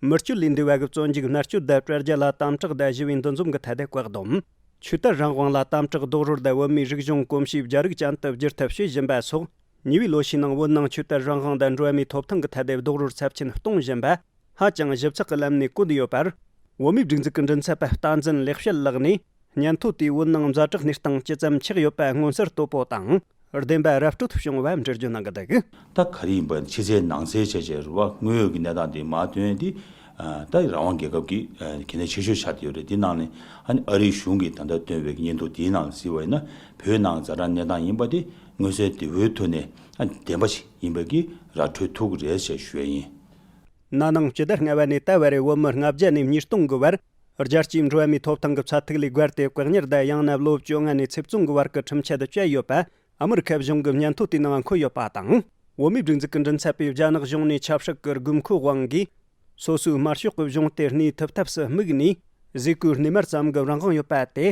མི་སྤྱོད་ལས་འདས་པ་གི་བཙོན་འཇུག་མནར་གཅོད་དང་དྲ་རྒྱ་ལ་དམ་དྲག་དང་ཞི་བའི་འདུ་འཛོམས་ཀྱི་ཐད་དུ་བཀག་སྡོམ། ཆོས་དད་རང་དབང་ལ་དམ་དྲག་རྡོག་རོལ་དང་བོད་མིའི་རིག་གཞུང་གོམས་གཤིས་རྒྱ་རིགས་ཅན་དུ་བསྒྱུར་ཐབས་བྱེད་བཞིན་པ་སོགས། ཉེ་བའི་ལོ་ཤས་ནང་བོད་ནང་ཆོས་དད་རང་དབང་དང་འགྲོ་བ་མིའི་ཐོབ་ཐང་གི་ཐད་དུ་རྡོག་རོལ་ཚབས་ཆེན་གཏོང་བཞིན་པ། ཧ་ཅང་ཞིབ་ཚགས་ཀྱི་ལམ་ནས་བཀོད་ཡོད་པར། བོད་མིའི་སྒྲིག་འཛུགས་ཀྱི་མགྲིན་ཚབ་པ་བསྟན་འཛིན་ལེགས་བཤད་ལགས་ནས། སྙན་ཐོ་དེས་བོད་ནང་ཛ་དྲག་གནས་སྟངས་ཇི་ཙམ་ཆགས་ཡོད་པ་མངོན་གསལ་དོད་པོ་དང་། བདེན་པ་ར་སྤྲོད་བྱུང་བ་འགྲེལ་བརྗོད་གནང་གི་འདུག་ད་ག་རེ་ཡིན་པ་ཕྱི་གསལ་ནང་གསལ་བྱས་བྱས་རུ་བ་དངོས་ཡོད་ཀྱི་གནས་སྟངས་དེ་མ་ཐོན་ཏེ། ད་རང་དབང་རྒྱལ་ཁབ་ཀྱི་གལ་གནད་ཆེ་ཤོས་ཆགས་བསྡད་ཡོད་རེད། དེ་ནང་ནས་ཨ་ནི་ཨ་རིའི་གཞུང་གིས་ད་ལྟ་བཏོན་པའི་སྙན་ཐོ་དེའི་ནང་གཟིགས་པ་ཡིན་ན། བོད་ནང་ཛ་དྲག་གནས་སྟངས་ཡིན་པ་དེ་མངོན་གསལ་དོད་པོའི་ཐོག་ནས་ཨ་བདེན་པ་ཞིག་ཡིན་པ་གི་ར་སྤྲོད་ཐུབ་ཀྱི་རེད་ཅེས་ཞུ་ཡ་ཡིན། ན་ནིང་སྤྱི་ཟླ་ལྔ་པ་ནས་ད་བར་བོད་མི་ལྔ་བརྒྱ་ནས་ཉིས་སྟོང་གི་བར། རྒྱལ་སྤྱིའི་འགྲོ་བ་མིའི་ཐོབ་ཐང་གི་ཚད་ཐིག་ལས་བརྒལ་ཏེ་བཀག་ཉར་དང་། ཡང་ན་ལོ་བཅོ་ལྔ་ནས་ཚེ་བཙོན་གྱི་བར་གྱི་ཁྲིམས་ཆད་བཅད་ཡོད་པ། ཨ་མི་རི་ཁ་གཞུང་གི་སྙན་ཐོ་དེའི་ནང་འཁོད་ཡོད་པ་དང་། བོད་མིའི་སྒྲིག་འཛུགས་ཀྱི་མགྲིན་ཚབ་པས་རྒྱ་ནག་གཞུང་ནས་ཆབ་སྲིད་ཀྱི་དགོས་མཁོ་དབང་གིས། སོ་སོའི་དམར་ཤོག་གི་གཞུང་དེ་གནས་ཐུབ་ཐབས་སུ་དམིགས་ནས། བཟོས་བཀོད་སྣེ་མར་ཙམ་གྱི་རང་དབང་ཡོད་པ་དེ།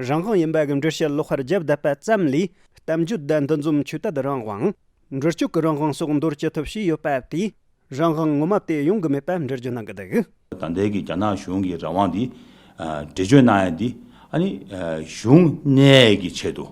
རང་དབང་ཡིན་པ་གི་འགྲེལ་བཤད་ལོག་པར་བརྒྱབ་བསྡད་པ་ཙམ་ལས། གཏམ་བརྗོད་དང་འདུ་འཛོམས་ཆོས་དད་རང་དབང་། འགྲུལ་སྐྱོད་ཀྱི་རང་དབང་སོགས་འདོར་བཅུག་ཐབས་བྱས་ཡོད་པ་དེས། རང་དབང་ངོ་མ་དེ་ཡོང་གི་མེད་པ་འགྲེལ་བརྗོད་གནང་གི་འདུག་ད་ལྟའི་གི་རྒྱ་ནག་གཞུང་གི་རང་དབང་འདི། ཨ་འགྲེལ་བརྗོད་གནང་ཡ་འདི། ཨ་ནི་ཨ་གཞུང་གནས་ཀྱི་ཆེད་དུ།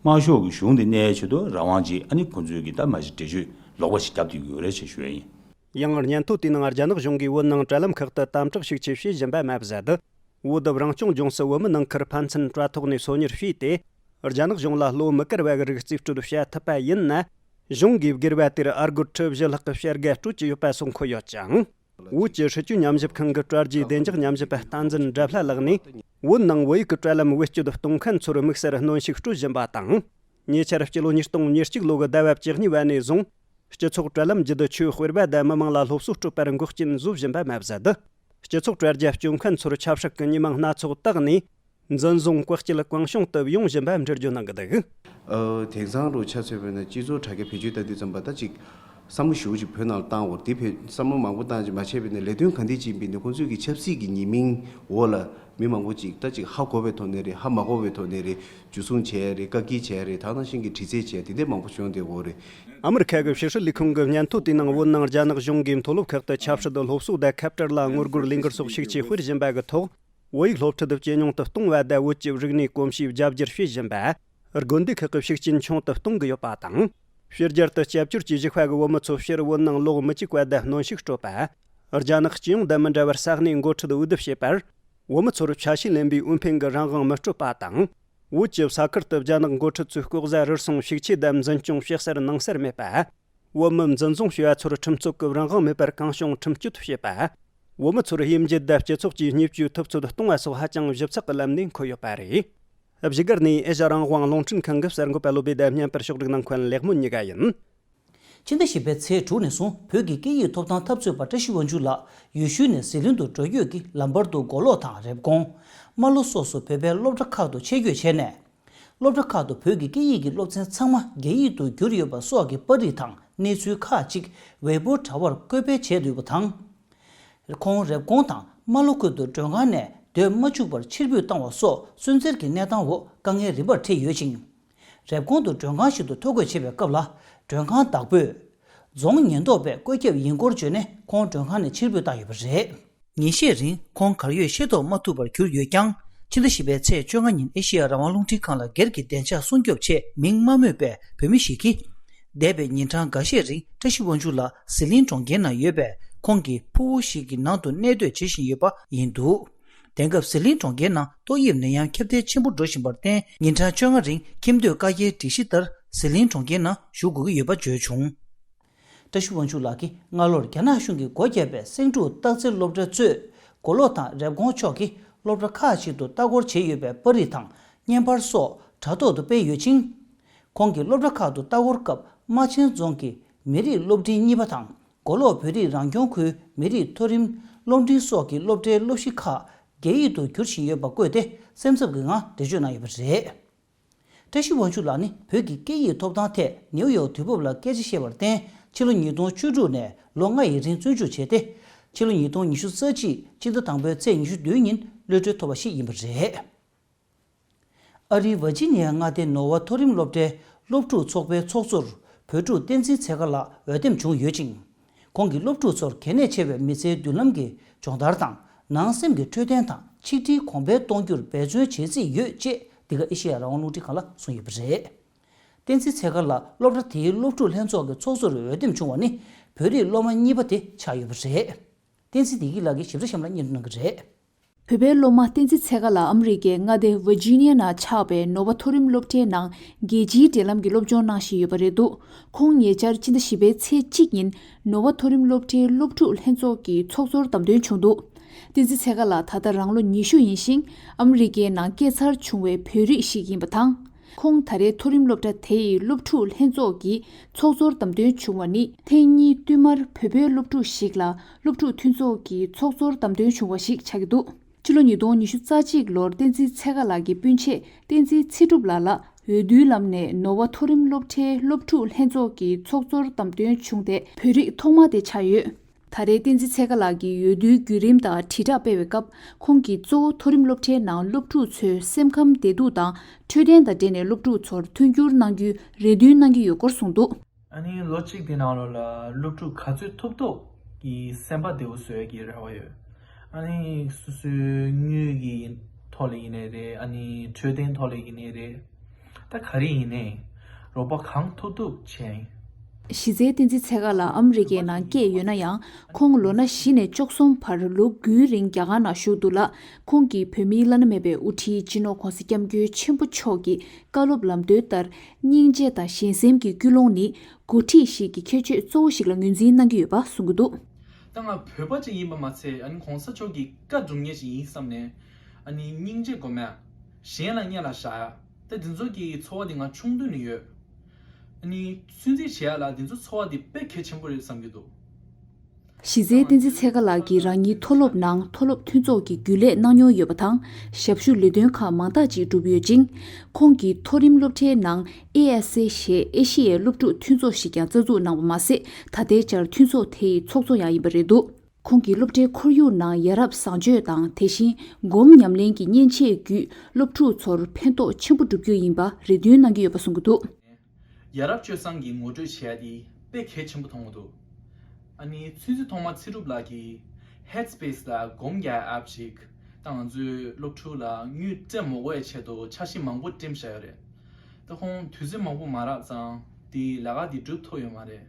དམར་ཤོག་གི་གཞུང་འདི་གནས་ཡ་ཆེད་དུ་རང་དབང་ཅིག་ཨ་ནི་ཁོང་ཚོས་ཀྱི་ད་མ་གཞི་འགྲེལ་བརྗོད་ལོག་པ་ཞིག་རྒྱབ་བསྡད་ཀྱི་ཡོད་རེད་ཅེས་ཞུ་ཡ་ཡིན། ཡང་སྙན་ཐོ་དེའི་ནང་རྒྱ་ནག་གཞུང་གིས་བོད་ནང་དྲ་ལམ་ཁག་ཏུ་དམ་དྲག་ཤུགས་ཆེ་བྱེད་བཞིན་པ་མ་ཟད། བོད་དུ་རང་སྐྱོང་ལྗོངས་སུ་བོད་མི་ནང་ཁུལ་ཕན་ཚུན་དྲ་ཐོག་ནས་སོ་ཉར་བྱས་ཏེ། རྒྱ་ནག་གཞུང་ལ་བློ་མི་དཀར་བ་གི་རིགས་རྩིས་སྤྲོད་བྱ་ཐུབ་པ་ཡིན་ན། གཞུང་གིས་སྒེར་བ་དེར་ཨ་སྒོར་ཁྲི་བཞི་ལྷག་གི་བྱ་དགའ་སྤྲོད་ཀྱི་ཡོད་པ་སོགས་འཁོད་ཡོད་ཅིང་། བོད་ཀྱི་སྲིད་བྱུས་ཉམས་ཞིབ་ཁང་གི་དྲ་རྒྱའི་བདེ་འཇགས་ཉམས་ཞིབ་པ་བསྟན་འཛིན་སྒྲ་ལྷ་ལགས་ནས། བོད་ནང་བོད་ཡིག་གི་དྲ་ལམ་བེད་སྤྱོད་གཏོང་མཁན་ཚོར་དམིགས་བསལ་གནོན་ཤུགས་སྤྲོད་བཞིན་པ་དང་། ཉེ་ཆར་སྤྱི་ལོ་ཉིས་སྟོང་ཉེར་གཅིག་ལོ་གི་ཟླ་བ་བཅུ་གཉིས་པ་ནས་བཟུང་། སྤྱི་ཚོགས་དྲ་ལམ་བརྒྱུད་ཆོས་སྤེལ་བ་དང་མི་མང་ལ་སློབ་གསོ་སྤྲོད་པར་འགོག་རྐྱེན་བཟོ་བཞིན་པ་མ་ཟད། སྤྱི་ཚོགས་དྲ་རྒྱ་སྤྱོད་མཁན་ཚོར་ཆབ་སྲིད་ཀྱི་ཉེས་མིང་སྣ་ཚོགས་བཏགས་ནས། འཛིན་བཟུང་བཀག་སྐྱིལ་གང་བྱུང་དུ་ཡོང་བཞིན་པ་འགྲེལ་བརྗོད་གནང་གི་འདུག་ཨ་དེང་སང་རུ་ཆ་མཚོན་པ་ཡིན་ན་སྤྱི་ཚོགས་དྲ་རྒྱ་བེད་སྤྱོད་བཏང་དུས་ཙམ་པ་ད་ཅིག་བསམ་བློ་ཞེ་པོ་ཅིག་བོད་ནང་ལ་བཏང་བར་དེ་བེད་བསམ་བློ་མང་པོ་བཏང་ཅིག་མ་བྱས་པ་ཡིན་ན་ལས་དོན་ག་འདྲ་ཅིག་ཡིན་པ་ཡིན་ན་ཁོང་ཚོས་ཀྱི་ཆབ་སྲིད་ཀྱི་ཉེས་མིང་འོག་ལ་མི་མང་པོ་ཅིག་ད་ཅིག་ཧ་གོ་བའི་ཐོག་ནས་རེད། ཧ་མ་གོ་བའི་ཐོག་ནས་རེད། འཇུ་བཟུང་བྱས་རེད། བཀག་སྐྱིལ་བྱས་རེད། ད་ནང་བཞིན་གྱི་དྲི་རྩད་བྱས་དེ་འདྲ་མང་པོ་བྱུང་བསྡད་ཡོད་རེད། ཨ་མི་རི་ཁ་གི་ཕྱི་སྲིད་ལས་ཁུངས་ཀྱི་སྙན་ཐོ་དེའི་ནང་བོད་ནང་རྒྱ་ནག་གཞུང་གིས་མཐོ་སློབ་ཁག་ཏུ་ཆབ་སྲིད་སློབ་གསོ་དང་ཁ་བྲལ་ལ་ངོ་རྒོལ་ལས་འགུལ་སོགས་ཤུགས་ཆེ་སྤེལ་བཞིན་པ་གི་ཐོག་བོད་ཡིག་སློབ་ཁྲིད་ཇེ་ཉུང་དུ་གཏོང་བ་དང་བོད་ཀྱི་རིག་གནས་གོམས་གཤིས་རྒྱ་བསྒྱུར་བྱེད་བཞིན་པ། དགོན་སྡེ་ཁག་གི་ཤུགས་རྐྱེན་ཆུང་དུ་གཏོང་གི་ཡོད་པ་དང་། ཕྱི་རྒྱལ་དུ་སྐྱབས་བཅོལ་གྱི་གཞིས་ཁག་གི་བོད་མི་ཚོ་ཕྱིར་བོད་ནང་ལོག་མི་བཅུག་པ་དང་གནོན་ཤུགས་སྤྲོད་པ། རྒྱ་ནག་སྤྱི་ཡོངས་དང་མི་འདྲ་བར་ས་གནས་འགོ་ཁྲིད་འོས་བསྡུ་བྱེད་པར། བོད་མི་ཚོར་ཆ་ཤས་ལེན་པའི་འོས་འཕེན་གྱི་རང་དབང་མི་སྤྲོད་པ་དང་། བོད་ཀྱི་ས་ཁུལ་དུ་རྒྱ་ནག་འགོ་ཁྲིད་ཚོའི་ལྐོག་ཟ་རུལ་སུངས་ཤུགས་ཆེ་དང་འཛིན་སྐྱོང་བྱེད་སར་གནང་སར་མེད་པ། བོད་མི་འཛིན་བཟུང་བྱས་པ་ཚོར་ཁྲིམས་རྩོད་ཀྱི་རང་དབང་མེད་པར་གང་བྱུང་ཁྲིམས་གཅོད་བྱེད་པ། བོད་མི་ཚོར་དབྱེ་འབྱེད་དང་སྤྱི་ཚོགས་ཀྱི་བརྙས་བཅོས་ཐུབ་ཚོད་གཏོང་བ་སོགས་ཧ་ཅང་ཞིབ་ཚགས་ཀྱི་ལམ་ནས་འཁོད་ཡོད་པ་རེད། བཞུགས་སྒར་ནས་ཨེ་ཤ་རང་དབང་རླུང་འཕྲིན་ཁང་གི་གསར་འགོད་པ་བློ་བྷེ་དང་བརྙན་པར་ཕྱོགས་སྒྲིག་གནང་མཁན་ལེགས་སྨོན་གཉིས་ཀ་ཡིན། ཕྱི་ཟླ་བཞི་པའི་ཚེས་དྲུག་ནས་བཟུང་བོད་ཀྱི་སྐད་ཡིག་ཐོབ་ཐང་འཐབ་རྩོད་པ་བཀྲ་ཤིས་དབང་ཕྱུག་ལགས་ཡུལ་ཤུལ་ནས་ཟི་ལིང་དུ་འགྲོ་སྐྱོད་ཀྱིས་ལམ་བར་དུ་མགོ་ལོག་དང་རེབ་གོང་། རྨ་ལྷོ་སོགས་སུ་བོད་པའི་སློབ་གྲྭ་ཁག་ཏུ་ཆེད་བསྐྱོད་བྱས་ནས། སློབ་གྲྭ་ཁག་ཏུ་བོད་ཀྱི་སྐད་ཡིག་གི་སློབ་ཚན་ཚང་མ་རྒྱ་ཡིག་ཏུ་བསྒྱུར་ཡོད་པ་སོགས་ཀྱི་པར་རིས་དང་གནས་ཚུལ་ཁག་ཅིག་ཝེ་པོ་དྲ་བར་བཀོད་སྤེལ་བྱས་ཡོད་པ་དང་། ཁོང་རེབ་གོང་དང་རྨ་ལྷོ་ཁུལ་དུ་མགྲོན་ཁང་ནས་སྡོད་མ་བཅུག་པར་ཕྱིར་འབུད་བཏང་བ་སོགས་སུན་གཙེར་གྱི་གནས་སྟངས་འོག་དཀའ་ངལ་རིམ་པར་འཕྲད་ཡོད་ཅིང་། རེབ་གོང་དུ་མགྲོན་ཁང་ཞིག་ཏུ་ཐོ་འགོད་བྱེད་པའི་སྐབས་ལ་མགྲོན་ཁང་བདག་པོས། རྫོང་ཉེན་རྟོག་པས་བཀོད་ཁྱབ་ཡིན་སྐོར་བརྗོད་ནས་ཁོང་མགྲོན་ཁང་ནས་ཕྱིར་འབུད་བཏང་ཡོད་པ་རེད། ཉིན་ཤས་རིང་ཁོང་གར་ཡོད་ཤེས་རྟོགས་མ་ཐུབ་པར་གྱུར་ཡོད་ཀྱང་ ཕྱི་ཟླ་བཞི་པའི་ཚེས་བཅོ་ལྔ་ཉིན་ཨེ་ཤེ་ཡ་རང་དབང་རླུང་འཕྲིན་ཁང་ལ་སྒེར་གྱི་བདེ་འཇགས་སྲུང་སྐྱོབ་ཆེད་མིང་མ་སྨོས་པའི་བོད་མི་ཞིག་གིས། འདས་པའི་ཉིན་གྲངས་འགའ་ཤས་རིང་བཀྲ་ཤིས་དབང་ཕྱུག་ལགས་ཟི་ལིང་གྲོང་ཁྱེར་ནང་ཡོད་པའི་ཁོང་གི་ཕུ་བོ་ཞིག་གི་ནང་དུ་གནས་སྡོད་བྱེད་བཞིན་ཡོད་པ་ཡིན་འདུག་དེང་སྐབས་ཟི་ལིང་གྲོང་ཁྱེར་ནང་ཏོག་དབྱིབས་ནད་ཡམས་ཁྱབ་གདལ་ཆེན་པོ་འགྲོ་བཞིན་པར་བརྟེན། ཉིན་གྲངས་བཅོ་ལྔ་རིང་ཁྱིམ་སྡོད་བཀག་རྒྱའི་སྒྲིག་གཞི་ལྟར་ཟི་ལིང་གྲོང་ཁྱེར་ནང་བཞུགས་དགོས་ཀྱི་ཡོད་པ་བརྗོད་བྱུང་། བཀྲ་ཤིས་དབང་ཕྱུག་ལགས་ཀྱིས་སྔ་ལོར་རྒྱ་ནག་གཞུང་གིས་སྒོ་བརྒྱབ་པའི་སེང་ཕྲུག་སྟག་རྩེ་སློབ་གྲྭ་གཙོས་མགོ་ལོག་དང་རེབ་གོང་ཕྱོགས་ཀྱི་སློབ་གྲྭ་ཁག་ཅིག་ཏུ་ལྟ་སྐོར་བྱས་ཡོད་པའི་པར་རིས་དང་བརྙན་པར་སོགས་དྲ་ཐོག་ཏུ་སྤེལ་ཡོད་ཅིང་། ཁོང་གིས་སློབ་གྲྭ་ཁག་ཏུ་ལྟ་སྐོར་སྐབས་རྨ་ཆེན་རྫོང་གི་མི་རིགས་སློབ་འབྲིང་གཉིས་པ་དང་། མགོ་ལོག་བོད་རིགས་རང་སྐྱོང་ཁུལ་མི་རིགས་མཐོ་རིམ་སློབ་འབྲིང་སོགས་ཀྱི་སློབ་གྲྭའི་སློབ་གཞི་ཁག་རྒྱ་ཡིག་ཏུ་བསྒྱུར་བཞིན་ཡོད་པ་བཀོད་དེ་སེམས་འཚབ་ཀྱི་ངང་འགྲེལ་བརྗོད་གནང་ཡོད་པ་རེད། བཀྲ་ཤིས་དབང་ཕྱུག་ལགས་ནི་བོད་ཀྱི་སྐད་ཡིག་ཐོབ་ཐང་ཐད་ནེའུ་ཡོག་དུས་བབ་ལ་སྐད་ཆ་བཤད་པར་བརྟེན། ཕྱི་ལོ་ཉིས་སྟོང་བཅུ་དྲུག་ནས་ལོ་ལྔ་ཡི་རིང་བཙོན་འཇུག་བྱས་ཏེ། ཕྱི་ལོ་ཉིས་སྟོང་ཉི་ཤུ་རྩ་གཅིག་སྤྱི་ཟླ་དང་པོའི་ཚེས་ཉི་ཤུ་བདུན་ཉིན་གློད་གྲོལ་ཐོབ་པ་ཞིག་ཡིན་པ་རེད། ཨ་རིའི་ཝར་ཇི་ནི་ཡ་མངའ་སྡེའི་ནོ་བ་མཐོ་རིམ་སློབ་གྲྭའི་སློབ་ཕྲུག་ཚོགས་པའི་ཚོགས་གཙོར་བོད་ཕྲུག་བསྟན་འཛིན་ཚེ་དཀར་ལགས་འོས་འདེམས་བྱུང་ཡོད་ཅིང་། ཁོང་གིས་སློབ་ཕྲུག་ཚོར་གལ་གནད་ཆེ་བའི་མི་ཚེའི་མདུན་ལམ་གྱི་སྦྱོང་བརྡར་དང་། ནང་སེམས་ཀྱི་འཕྲོད་བསྟེན་དང་ཆིག་སྒྲིལ་གོང་འཕེལ་གཏོང་རྒྱུར་འབད་བརྩོན་བྱེད་རྩིས་ཡོད་ཅེས་འདི་ག་ཨེ་ཤེ་ཡ་རང་དབང་རླུང་འཕྲིན་ཁང་ལ་གསུངས་ཡོད་པ་རེད། བསྟན་འཛིན་ཚེ་དཀར་ལགས་སློབ་གྲྭ་དེའི་སློབ་ཕྲུག་ལྷན་ཚོགས་ཀྱི་ཚོགས་གཙོར་འོས་འདེམས་བྱུང་བ་ནི་བོད་རིགས་སློབ་མ་གཉིས་པ་དེ་ཆགས་ཡོད་པ་རེད། བསྟན་འཛིན་བདེ་སྐྱིད་ལགས་ཀྱིས་ཞིབ་ཕྲ་གཤམ་ལ་སྙན་སྒྲོན་གནང་གི་རེད། བོད་པའི་སློབ་མ་བསྟན་འཛིན་ཚེ་དཀར་ལགས་ཨ་མི་རི་ཀའི་མངའ་སྡེ་ཝར་ཇི་ནི་ཡ་ནང་ཆགས་པའི་ནོ་བ་མཐོ་རིམ་སློབ་གྲྭའི་ནང་རྒྱལ་སྤྱིའི་འབྲེལ་ལམ་གྱི་སློབ་སྦྱོང་གནང་བཞིན་ཡོད་པ་རེད་འདུག་ཁོང་ཉེ་ཆར་སྤྱི་ཟླ་བཞི་པའི་ཚེས་གཅིག་ཉིན་ནོ་བ་མཐོ་རིམ་སློབ་གྲྭའི་སློབ་ཕྲུག་ལྷན་ཚོགས་ཀྱི་ཚོགས་གཙོར་བདམས་ཐོན་བྱུང་འདུག་བསྟན་འཛིན་ཚེ་དཀར་ལགས་ད་ལྟ་རང་ལོ་ཉི་ཤུ་ཡིན་ཞིང་། ཨ་མི་རི་ཀའི་ནང་སྐྱེས་འཚར་བྱུང་བའི་བོད་རིགས་ཤིག་ཡིན་པ་དང་། ཁོང་ད་རེས་མཐོ་རིམ་སློབ་གྲྭ་དེའི་སློབ་ཕྲུག་ལྷན་ཚོགས་ཀྱི་ཚོགས་གཙོར་བདམས་ཐོན་བྱུང་བ་ནི་ཐེངས་གཉིས་བསྟུད་མར་བོད་པའི་སློབ་ཕྲུག་ཞིག་ལ་སློབ་ཕྲུག་མཐུན་ཚོགས་ཀྱི་ཚོགས་གཙོར་བདམས་ཐོན་བྱུང་བ་ཞིག་ཆགས་ཀྱི་འདུག་ཕྱི་ལོ་ཉིས་སྟོང་ཉི་ཤུ་རྩ་གཅིག་ལོར་བསྟན་འཛིན་ཚེ་དཀར་ལགས་ཀྱི་སྤུན་མཆེད་བསྟན་འཛིན་ཚེ་སྒྲུབ་ལགས་ལ་འོས་བསྡུའི་ལམ་ནས་ནོར་བ་མཐོ་རིམ་སློབ་གྲྭའི་སློབ་ཕྲུག་ལྷན་ཚོགས་ཀྱི་ཚོགས་གཙོར་བདམས་ཐོན་བྱུང་སྟེ་བོད་རིགས་ཐོག་མ་དེ་ཆགས་ཡོད། ད་རེས་བསྟན་འཛིན་ཚེ་དཀར་ལགས་ཀྱིས་འོས་བསྡུའི་བརྒྱུད་རིམ་དང་དྲིལ་བསྒྲགས་སྤེལ་བའི་སྐབས། ཁོང་གིས་གཙོ་བོ་མཐོ་རིམ་སློབ་གྲྭའི་ནང་སློབ་ཕྲུག་ཚོའི་སེམས་ཁམས་བདེ་སྡུག་དང་འཕྲོད་བསྟེན་དང་འབྲེལ་ནས་སློབ་ཕྲུག་ཚོར་མཐུན་འགྱུར་གནང་རྒྱུའི་རེ་འདུན་གནང་གི་ཡོད་སྐོར་གསུངས་འདུག་ཨ་ནི་ལོ་གཅིག་དེ་ནང་ལོགས་ལ་སློབ་ཕྲུག་ག་ཚོད་ཐུབ་ཐུབ་ཀྱི་སེམས་པ་བདེ་བོ་བཟོ་ཡ་གི་རེ་བ་ཡོད། ཨ་ནི་སོ་སོའི་དངུལ་གྱི་ཐོག་ལ་ཡིན་ནའི་རེད། ཨ་ནི་འཕྲོད་བསྟེན་ཐོག་ལ་ཡིན་ནའི་རེད། ད་ག་རེ་ཡིན་ནའི་རོགས་པ་གང་ཐུབ་ཐུབ་བྱས། གཞི་རྩའི་བསྟན་འཛིན་ཚེ་དཀར་ལགས་ཨ་མི་རི་ཀའི་ནང་སྐྱེས་ཡོད་ན་ཡང་། ཁོང་ལོ་ན་བཞི་ནས་བཅུ་གསུམ་བར་ལོ་དགུའི་རིང་རྒྱ་གར་ནང་བཞུགས་འདུག་ལ། ཁོང་གིས་བོད་མིའི་བླ་ན་མེད་པའི་དབུ་ཁྲིད་སྤྱི་ནོར་༧གོང་ས་༧སྐྱབས་མགོན་ཆེན་པོ་མཆོག་གི་བཀའ་སློབ་ལམ་སྟོན་ལྟར། སྙིང་རྗེ་དང་གཞན་སེམས་ཀྱི་ཀུན་སློང་ནི་འགོ་ཁྲིད་ཞིག་གི་ཁྱད་ཆོས་གཙོ་བོ་ཞིག་ལ་ངོས་འཛིན་གནང་གི་ཡོད་པ་གསུངས་ཀྱི་འདུག་ད་ང་བོད་པ་ཅིག་ཡིན་པ་མ་ཚད། ཨ་ནི་༧གོང་ས་མཆོག་གི་བཀའ་སྒྲུབ་མཁན་ཞིག་ཡིན་བསམ་ནས། ཨ་ནི་སྙིང་རྗེ་སྒོམ་ཡ། གཞན་ལ་སྙན་ལ་བཞག་ཡ། ད་འདི་ཚོ་གི་ཚོར་བ་འདི་ང་ཆུང་དུས་ནས་ཡོད། ཨ་ནི་ཚུན་ཚོད་བྱེད་ཡ་ལ་འདི་ཚོ་ཚོར་བ་འདི་དཔེ་གལ་ཆེན་པོ་རེད་བསམ་གྱི་འདུག་གཞི་རྩའི་བསྟན་འཛིན་ཚེ་དཀར་ལགས་ཀྱིས་རང་ཉིད་མཐོ་སློབ་ནང་མཐོ་སློབ་མཐུན་ཚོགས་ཀྱི་རྒྱུན་ལས་གནང་མྱོང་ཡོད་པ་དང་། ཞབས་ཞུ་ལས་དོན་ཁག་མང་དག་ཅིག་བསྒྲུབས་ཡོད་ཅིང་། ཁོང་གིས་མཐོ་རིམ་སློབ་གྲྭའི་ནང་ཨེ་ཨེ་སི་ཞེས་ཨེ་ཤི་ཡའི་སློབ་ཕྲུག་མཐུན་ཚོགས་ཤིག་ཀྱང་རྩ་འཛུགས་གནང་བ་མ་ཟད། ད་ལྟའི་ཆར་མཐུན་ཚོགས་དེ་ཡི་ཚོགས་གཙོ་ཡང་ཡིན་པ་རེད་འདུག་ཁོང་གིས་སློབ་གྲྭའི་ཁོར་ཡུག་ནང་ཡ་རབས་བཟང་སྤྱོད་དང་། དེ་བཞིན་སྒོམ་ཉམས་ལེན་གྱི་མཉེན་ཆས་བརྒྱུད་སློབ་ཕྲུག་ཚོར་ཕན་ཐོགས་ཆེན་པོ་བསྒྲུབ་རྒྱུ་ཡིན་པ་རེ་འདུན་གནང་གི་ཡོད་པ་གསུངས་ཀྱི་འདུག་ཡ་རབས་སྤྱོད་བཟང་གི་ངོ་སྤྲོད་བྱས་ཏེ་དཔེ་གལ་ཆེན་པོ་མཐོང་གི་འདུག་ཨ་ནི་ཚུན་ཚོད་ཐོག་མ་ཚེ་སྒྲུབ་ལགས་ཀྱིས་Headspace་ལ་སྒོམ་རྒྱག་ཨེབ་ཅིག་ད་ང་ཚོའི་སློབ་ཕྲུག་ལ་དངུལ་སྤྲད་མ་དགོས་པའི་ཆེད་དུ་འཆར་གཞི་མང་པོ་བསྒྲིམས་བཞག་ཡོད་རེད། ད་ཁོང་དུས་ཚོད་མང་པོ་མ་རག་ཙང་དེའི་ལས་ཀ་དེ་སྒྲུབ་ཐུབ་ཡོད་མ་རེད།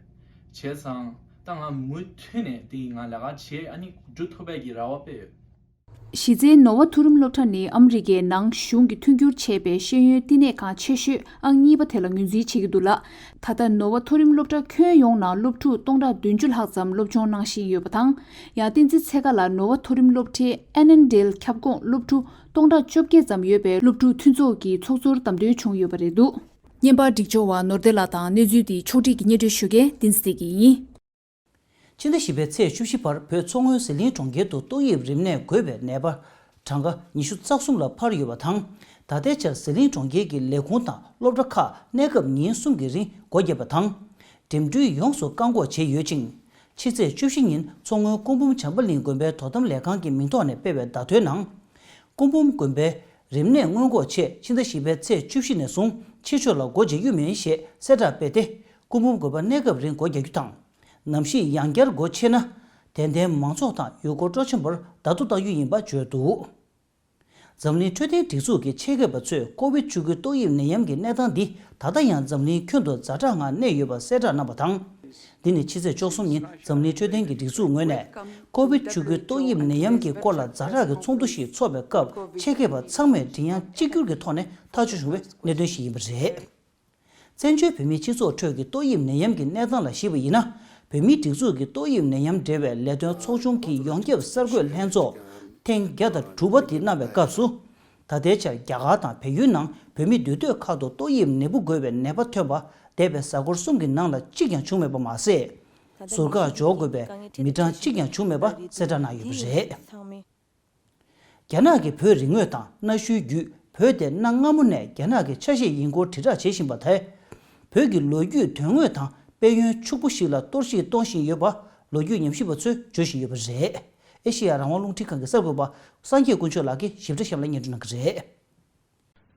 བྱས་ཙང་ད་ང་མུ་མཐུད་ནས་དེ་ང་ལས་ཀ་བྱེད། ཨ་ནི་སྒྲུབ་ཐུབ་པའི་གི་རེ་བ་དཔེ་ཡོད། གཞི་རྩའི་ནོ་བ་མཐོ་རིམ་སློབ་གྲྭ་ནི་ཨ་མི་རི་ཀའི་ནང་གཞུང་གིས་མཐུན་འགྱུར་བྱས་པའི་ཤེས་ཡོན་བསྟི་གནས་ཁང་ཆེ་ཤོས་ཨང་གཉིས་པ་དེ་ལ་ངོས་འཛིན་བྱེད་ཀྱི་འདུག་ལ། ད་ལྟ་ནོ་བ་མཐོ་རིམ་སློབ་གྲྭ་ཁྱོན་ཡོངས་ནང་སློབ་ཕྲུག་སྟོང་ཕྲག་བདུན་ཅུ་ལྷག་ཙམ་སློབ་སྦྱོང་གནང་བཞིན་ཡོད་པ་དང་། ཡང་བསྟན་འཛིན་ཚེ་དཀར་ལགས་ནོ་བ་མཐོ་རིམ་སློབ་གྲྭའི་ཨེ་ཨེན་ཌི་ཨེལ་ཁྱབ་ཁོངས་སློབ་ཕྲུག་སྟོང་ཕྲག་བཅོ་བརྒྱད་ཙམ་ཡོད་པའི་སློབ་ཕྲུག་མཐུན་ཚོགས་ཀྱི་ཚོགས་གཙོར་བདམས་ཐོན་བྱུང་ཡོད་པ་རེད་འདུག་བརྙན་པར་སྒྲིག་སྦྱོར་བ་ནོར་བདེ་ལགས་དང་། གནས་ཚུལ་འདི་ཕྱོགས་སྒྲིག་གིས་སྙན་སྒྲོན་ཞུ་མཁན་བསྟན་འཛིན་བདེ་སྐྱིད་ཡིན། ཕྱི་ཟླ་བཞི་པའི་ཚེས་བཅུ་བཞི་བར་བོད་མཚོ་སྔོན་ཟི་ལིང་གྲོང་ཁྱེར་དུ་ཏོག་དབྱིབས་རིམས་ནད་འགོས་པའི་ནད་པ་གྲངས་ཀ་ཉི་ཤུ་རྩ་གསུམ་ལ་འཕར་ཡོད་པ་དང་། ད་ལྟའི་ཆར་ཟི་ལིང་གྲོང་ཁྱེར་གྱི་ལས་ཁུངས་དང་སློབ་གྲྭ་ཁག་གནས་སྐབས་ཉིན་གསུམ་གྱི་རིང་སྒོ་བརྒྱབ་པ་དང་། འགྲིམ་འགྲུལ་ཡོངས་སུ་བཀག་འགོག་བྱས་ཡོད་ཅིང་། ཕྱི་ཚེས་བཅུ་བཞི་ཉིན་མཚོ་སྔོན་སྐུ་འབུམ་བྱམས་པ་གླིང་དགོན་པའི་དོ་དམ་ལས་ཁང་གི་མིང་ཐོག་ནས་སྤེལ་བའི་བརྡ་ཐོའི་ནང་། སྐུ་འབུམ་དགོན་པའི་རིམས་ནད་སྔོན་འགོག་ཆེད་ཕྱི་ཟླ་བཞི་པའི་ཚེས་བཅུ་བཞི་ནས་བཟུང་ཕྱི་ཕྱོགས་ལ་སྒོ་འབྱེད་རྒྱུ་མིན་ཞེས་གསལ་བསྒྲགས་སྤེལ་ཏེ། སྐུ་འབུམ་དགོན་པ་གནས་སྐབས་རིང་སྒོ་རྒྱག་རྒྱུ་དང་། ནམ་ཞིག་ཡང་བསྐྱར་སྒོ་ཕྱེ་ན། དད་ལྡན་མང་ཚོགས་དང་ཡུལ་སྐོར་སྤྲོ་འཆམ་པར་བརྡ་ཐོ་བཏང་རྒྱུ་ཡིན་པ་བརྗོད་འདུག་འཛམ་གླིང་འཕྲོད་བསྟེན་སྒྲིག་འཛུགས་ཀྱི་ཆེད་མཁས་པ་ཚོས་ཀོ་བིད་བཅུ་དགུ་ཏོག་དབྱིབས་ནད་ཡམས་ཀྱི་གནས་སྟངས་འདི་ད་ལྟ་ཡང་འཛམ་གླིང་ཁྱོན་དུ་ཛ་དྲག་ངང་གནས་ཡོད་པ་གསལ་བསྒྲགས་གནང་བ་དང་། འདི་ནི་ཕྱི་ཚེས་བཅུ་གསུམ་ཉིན་འཛམ་གླིང་འཕྲོད་བསྟེན་གྱི་སྒྲིག་འཛུགས་ངོས་ནས་ཀོ་བིད་བཅུ་དགུ་ཏོག་དབྱིབས་ནད་ཡམས་ཀྱི་སྐོར་ལ་ཛ་དྲག་གི་ཚོགས་འདུ་ཞིག་འཚོགས་པའི་སྐབས། ཆེད་མཁས་པ་ཚང་མས་མགྲིན་དབྱངས་གཅིག་གྱུར་གྱི་ཐོག་ནས་ཐག་གཅོད་བྱུང་བའི་གནད་དོན་ཞིག་ཡིན་པ་རེད། བཙན་བྱོལ་བོད་མིའི་སྤྱི་ཚོགས་ཁྲོད་ཀྱི་ཏོག་དབྱིབས་ནད་ཡམས་ཀྱི་གནས་སྟངས་ལ་གཞིགས་པ་ཡིན་ན། བོད་མིའི་སྒྲིག་འཛུགས་ཀྱི་ཏོག་དབྱིབས་ནད་ཡམས་འབྲེལ་བའི་ལས་དོན་ཚོགས་ཆུང་གི་ཡོངས་ཁྱབ་གསར་འགོད་ལྷན་ཚོགས་ཐེངས་བརྒྱ་དང་དྲུག་པ་དེ་གནང་བའི་སྐབས་སུ། ད་ལྟའི་ཆར་རྒྱ་གར་དང་བལ་ཡུལ་ནང་བོད་མི་འདུས་སྡོད་ཁག་ཏུ་ཏོག་དབྱིབས་ནད་འབུ་འགོས་པའི་ནད་པ་ཐོན་པ་འདས་པའི་གཟའ་འཁོར་གསུམ་གྱི་ནང་ལ་གཅིག་ཀྱང་བྱུང་མེད་པ་མ་ཟད། ཟུར་བཀག་འཇོག་དགོས་པའི་མི་གྲངས་གཅིག་ཀྱང་བྱུང་མེད་པ་གསལ་བསྒྲགས་གནང་ཡོད་པ་རེད། རྒྱ་ནག་གི་བོད་རིག་དངོས་དང་གནའ་ཤུལ་བརྒྱུད་བོད་དེ་གནའ་སྔ་མོ་ནས་རྒྱ་ནག་གི་ཆ་ཤས་ཡིན་སྐོར་དྲིལ་བསྒྲགས་བྱེད་བཞིན་པ་དེ། བོད་ཀྱི་ལོ་རྒྱུས་དོན་དངོས་དང་དཔལ་ཡོན་ཕྱུག་པོ་ཞིག་ལ་གཏོར་བཤིག་གཏོང་བཞིན་ཡོད་པ་ལོ་རྒྱུས་ཉམས་ཞིབ་པ་ཚོས་བརྗོད་བཞིན་ཡོད་པ་རེད། ཨེ་ཤེ་ཡ་རང་དབང་རླུང་འཕྲིན་ཁང་གི་གསར་འགོད་པ་སངས་རྒྱས་དཀོན་མཆོག་ལགས་ཀྱིས་ཞིབ་ཕྲ་གཤམ་ལ་སྙན་སྒྲོན་གནང་གི་རེད།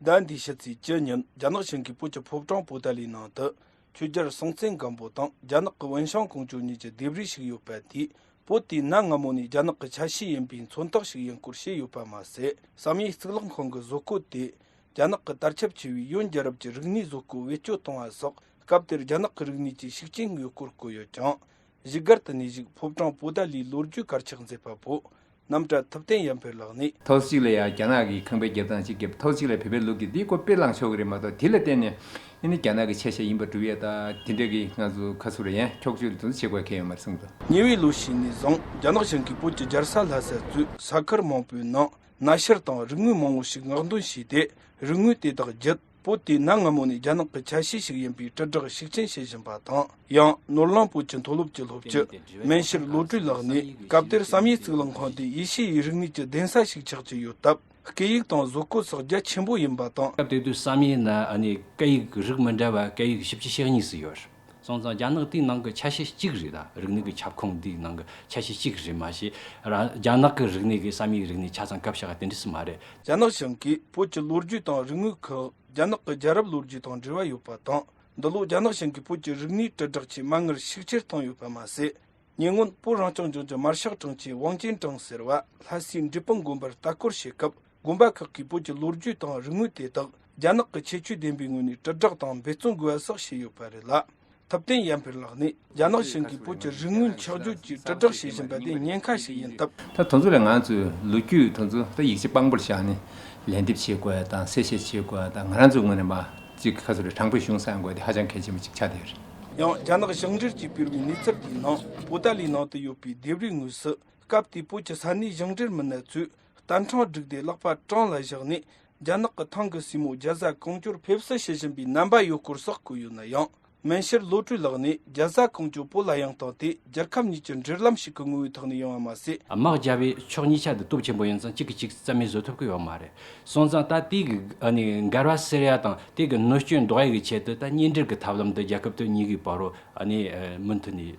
ཟླ་འདིའི་ཕྱི་ཚེས་བཅུ་ཉིན་རྒྱ་ནག་གཞུང་གིས་བོད་ཀྱི་ཕོ་བྲང་པོ་ཏཱ་ལའི་ནང་དུ། ཆོས་རྒྱལ་སྲོང་བཙན་སྒམ་པོ་དང་རྒྱ་ནག་གི་ཝུན་ཤང་ཀོང་ཇོ་གཉིས་ཀྱི་ལྡེབས་རིས་ཤིག་ཡོད་པ་དེས། བོད་དེ་གནའ་སྔ་མོ་ནས་རྒྱ་ནག་གི་ཆ་ཤས་ཡིན་པའི་མཚོན་རྟགས་ཤིག་ཡིན་སྐོར་བཤད་ཡོད་པ་མ་ཟད། བསམ་ཡས་གཙུག་ལག་ཁང་གི་བཟོ་བཀོད་དེ། རྒྱ་ནག་གི་དར་ཁྱབ་ཆེ་བའི་ཡོན་རྒྱལ་རབས་ཀྱི་རིག་གནས་བཟོ་བཀོད་བེད་སྤྱོད་བཏང་བ་སོགས། སྐབས་དེར་རྒྱ་ནག་གི་རིག་གནས་ཀྱི་ཤུགས་རྐྱེན་ཡོད་སྐོར་བཀོད་ཡོད་ཀྱང་། བཞུགས་སྒར་དུ་གནས་བཞུགས་ཕོ་བྲང་པོ་ཏཱ་ལའི་ལོ་རྒྱུས་དཀར་ཆག་མཛད་པ་པོ། རྣམ་གྲྭ་ཐུབ་བསྟན་ཡར་འཕེལ་ལགས་ནས། ཐོག་གཅིག་ལ་ཡང་རྒྱ་ནག་གིས་ཁང་པའི་རྒྱབ་དང་གཅིག་རྒྱབ། ཐོག་གཅིག་ལ་བོད་པའི་ལུགས་ཀྱི་འདི་ཀོ་པི་བླངས་ཆོག་གི་རེད་མ་གཏོགས། དེ་ལ་བརྟེན་ནས་ཨ་ནི་རྒྱ་ནག་གི་ཆ་ཤས་ཡིན་པ་སྒྲུབ་ཡས་དང་དེ་འདྲ་གི་ང་ཚོ་ཁ་ཚུར་ཡང་འཁྱོག་བརྗོད་དེ་ཚོ་བྱེད་དགོས་གལ་ཡོད་མ་རེད་གསུངས་འདུག། ཉེ་བའི་ལོ་ཤས་ནས་བཟུང་རྒྱ་ནག་གཞུང་གིས་བོད་ཀྱི་རྒྱལ་ས་ལྷ་ས་གཙོས་ས་ཁུལ་མང་པོའི་ནང་གནའ་ཤུལ་དང་རིག་དངོས་མང་བོ་ཞིག་སྔོག་འདོན་བྱས་ཏེ། རིག་དངོས་དེ་དག་བརྒྱུད། བོད་དེ་གནའ་སྔ་མོ་ནས་རྒྱ་ནག་གི་ཆ་ཤས་ཤིག་ཡིན་པའི་དྲིལ་བསྒྲགས་ཤུགས་ཆེན་བྱེད་བཞིན་པ་དང་། ཡང་ནོར་གླིང་བོད་ཀྱི་མཐོ་སློབ་ཀྱི་སློབ་སྤྱི་མན་ཤེར་བློ་གྲོས་ལགས་ནས། སྐབས་དེར་བསམ་ཡས་གཙུག་ལག་ཁང་དེ་ཨེ་ཤི་ཡའི་རིག་གནས་ཀྱི་གདན་ས་ཞིག་ཆགས་ཀྱི་ཡོད་སྟབས། སྐད་ཡིག་དང་བཟོ་བཀོད་སོགས་རྒྱ་ཆེན་པོ་ཡིན་པ་དང་། སྐབས་དེ་དུས་བསམ་ཡས་ན་ཨ་ནི་སྐད་ཡིག་རིགས་མི་འདྲ་བ་སྐད་ཡིག་བཞི་བཅུ་ཞེ་གཉིས་སུ་ཡོད། སོང་ཙང་རྒྱ་ནག་དེའི་ནང་གི་ཆ་ཤས་གཅིག་རེད། ད་རིག་གནས་ཀྱི་ཁྱབ་ཁོངས་འདིའི་ནང་གི་ཆ་ཤས་གཅིག་རེད་མ་གཞི། རང་རྒྱ་ནག་གི་རིག་གནས་ཀྱི་བསམ་ཡས་རིག་གནས་ཆ་ཚང་སྐབས་ཤིག་དེ་འདྲ་སུ་མ་རེད། རྒྱ་ནག་གཞུང་གིས་བོད་ཀྱི་ལོ་རྒྱུས་དང་རིག་དངོས་ཁག་རྒྱ་ནག་གི་རྒྱལ་རབས་ལོ་རྒྱུས་དང་འབྲེལ་བ་ཡོད་པ་དང་། འདི་ལོ་རྒྱ་ནག་གཞུང་གིས་བོད་ཀྱི་རིག་གནས་དྲིལ་བསྒྲགས་ཆེད་མ་དངུལ་ཤུགས་ཆེར་བཏང་ཡོད་པ་མ་ཟད། ཉེ་སྔོན་བོད་རང་སྐྱོང་ལྗོངས་ཀྱི་མར་ཤག་ཀྲང་ཆེ་ཝང་ཅན་ཀྲང་ཟེར་བ་ལྷ་སའི་འབྲས་སྤུངས་དགོན་པར་ལྟ་སྐོར་བྱེད་སྐབས། དགོན་པ་ཁག་གིས་བོད་ཀྱི་ལོ་རྒྱུས་དང་རིག་དངོས་དེ་དག་རྒྱ་ནག་གི་ཁྱད་ཆོས་ལྡན་པའི་ངོས་ནས་དྲིལ་བསྒྲགས་དང་འབད་བརྩོན་དགོས་པ་སོགས་བཤད་ཡོད་པ་རེད་ལ། ཐུབ་བསྟན་ཡར་འཕེལ་ལགས་ནས་རྒྱ་ནག་གཞུང་གིས་བོད་ཀྱི་རིག་དངོས་འཆར་བརྗོད་ཀྱིས་དྲིལ་བསྒྲགས་བྱེད་བཞིན་པ་དེ་ཉེན་ཁ་ཞིག་ཡིན་སྟབས། ད་དེ་ཚོ་ལ་ང་ཚོས་ལོ་རྒྱུས་དེ་ཚོ་ད་ཡིག་ཆ་དཔང་པོར་བཞག་ནས་ལན་འདེབས་བྱེད་དགོས་ཡ་དང་གསལ་བཤད་བྱེད་དགོས་ཡ་དང་། ང་རང་ཚོའི་ངོས་ནས་མ་གཅིག་ཁ་ཚུར་དྲང་པོ་གཞུང་བསྲང་དགོས་དེ་ཧ་ཅང་གལ་ཆེན་པོ་ཅིག་ཆགས་བསྡད་ཡོད་རེད། ཡང་རྒྱ་ནག་ཞིང་འབྲེལ་གྱིས་སྤེལ་བའི་གནས་ཚུལ་དེའི་ནང་པོ་ཏཱ་ལའི་ནང་དུ་ཡོད་པའི་ལྡེབས་རིས་དངོས་སུ། སྐབས་དེའི་བོད་ཀྱི་ས་གནས་ཞིང་འབྲེལ་མི་སྣ་ཚོས་རྟ་ཕྲེང་བསྒྲིགས་ཏེ་ལག་པ་བྲང་ལ་བཞག་ནས་རྒྱ་ནག་གི་ཐང་གི་སྲས་མོ་རྒྱ་བཟའ་ཀོང་ཇོར་ཕེབས་བསུ་བྱེད་བཞིན་པའི་རྣམ་པ་ཡོད་སྐོར་སོགས་བཀོད་ཡོད་ན་ཡང་། མན་ཤེར་བློ་གྲོས་ལགས་ནས་རྒྱ་བཟའ་ཀོང་ཇོ་བོད་ལ་ཡོང་སྟངས་དེ་རྒྱལ་ཁབ་གཉིས་ཀྱི་འབྲེལ་ལམ་ཞིག་གི་ངོ་བོའི་ཐོག་ནས་ཡོང་བ་མ་ཟད། དམག་རྒྱབ་པའི་ཕྱོགས་གཉིས་ཆ་དེ་སྟོབས་ཆེན་པོ་ཡིན་ཙང་གཅིག་གིས་གཅིག་རྩ་མེད་བཟོ་ཐུབ་ཀྱི་ཡོད་མ་རེད། སོང་ཙང་ད་དེ་གི་ཨ་ནི་འགལ་བ་སེལ་ཡ་དང་དེ་གི་གནོད་སྐྱོན་ཟློག་ཡ་གི་ཆེད་དུ་ད་གཉེན་འབྲེལ་གྱི་ཐབས་ལམ་དེ་རྒྱལ་ཁབ་དེ་གཉིས་ཀའི་བར་རུ་ཨ་ནི་མུ་མཐུད་ནས།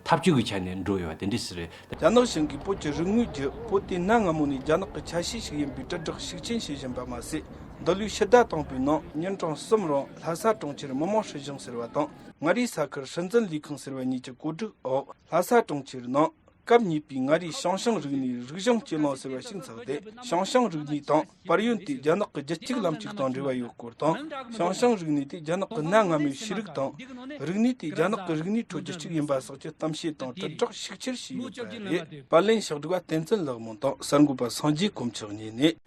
འཐབ་ཇུས་ཀྱི་ཆ་ནས་འགྲོ་ཡོད་པ་དེ་འདྲ་ཞིག་རེད། རྒྱ་ནག་གཞུང་གིས་བོད་ཀྱི་རིག་དངོས་བརྒྱུད་བོད་དེ་གནའ་སྔ་མོ་ནས་རྒྱ་ནག་གི་ཆ་ཤས་ཤིག་ཡིན་པའི་དྲིལ་བསྒྲགས་ཤུགས་ཆེན་བྱེད་བཞིན་པ་མ་ཟད། འདི་ལོའི་ཕྱི་ཟླ་དང་པོའི་ནང་ཉིན་གྲངས་གསུམ་རིང་ལྷ་ས་གྲོང་ཁྱེར་མི་དམངས་སྲིད་གཞུང་ཟེར་བ་དང་མངའ་རིས་ས་ཁུལ་སྲིད་འཛིན་ལས་ཁང་ཟེར་བ་གཉིས་ཀྱི་བཀོད་སྒྲིག་འོག་ལྷ་ས་གྲོང་ཁྱེར་ནང་སྐབས་གཉིས་པའི་མངའ་རིས་ཞང་ཞུང་རིག་གནས་རིག་གཞུང་གཅེས་ལོན་ཟེར་བ་ཞིག་འཚོགས་ཏེ། ཞང་ཞུང་རིག་གནས་དང་། དཔལ་ཡོན་དེ་རྒྱ་ནག་གི་རྒྱུད་གཅིག་ལམ་གཅིག་དང་འབྲེལ་བ་ཡོད་སྐོར་དང་། ཞང་ཞུང་རིག་གནས་དེ་རྒྱ་ནག་གི་གནའ་སྔ་མོའི་ཤེས་རིག་དང་། རིག་གནས་དེ་རྒྱ་ནག་གི་རིག་གནས་ཁྲོད་ཀྱི་གཅིག་ཡིན་པ་སོགས་ཀྱི་གཏམ་བཤད་དང་དྲིལ་བསྒྲགས་ཤུགས་ཆེར་བྱས་ཡོད་པ་རེད། པར་ལེན་ཕྱག་སྒྲིག་པ་བསྟན་འཛིན་ལྷ་མོ་དང་གསར་འགོད་པ་སངས་རྒྱས་དཀོན་མཆོག་གཉིས་ནས།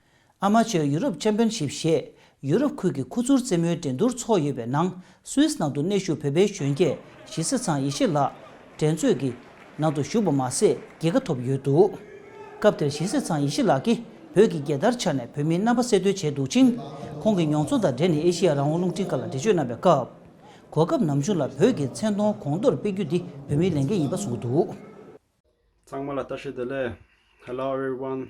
ཨ་མ་ཆོས་ཡུ་རོབ་ཆེམ་པིན་ཤིབ་ཞེས་ཡུ་རོབ་ཁུལ་གྱི་ཁུ་ཚུར་རྩེད་མོའི་འགྲན་བསྡུར་འཚོགས་ཡོད་པའི་ནང་སུད་སི་ནང་དུ་གནས་བཞུགས་བོད་པའི་གཞོན་སྐྱེས་ཞི་བསེ་ཚང་ཡེ་ཤེས་ལགས་འགྲན་རྩོད་ཀྱི་ནང་དུ་ཞུགས་པ་མ་ཟད་རྒྱལ་ཁ་ཐོབ་ཡོད་འདུག། སྐབས་དེར་ཞི་བསེ་ཚང་ཡེ་ཤེས་ལགས་ཀྱིས་བོད་ཀྱི་རྒྱལ་དར་འཕྱར་ནས་བོད་མིའི་རྣམ་པ་གསལ་སྟོན་བྱས་འདུག་ཅིང་། ཁོང་གི་མྱོང་ཚོར་དང་འབྲེལ་ནས་ཨེ་ཤེ་ཡ་རང་དབང་རླུང་འཕྲིན་ཁང་ལ་འགྲེལ་བརྗོད་གནང་བའི་སྐབས། གོ་སྐབས་ནམ་བྱུང་ལ་བོད་ཀྱི་མཚན་མཐོང་གོང་མཐོར་སྤེལ་རྒྱུ་འདི་བོད་མིའི་ལས་འགན་ཡིན་པ་གསུངས་འདུག། ཚང་མ་ལ་བཀྲ་ཤིས་བདེ་ལེགས། Hello everyone.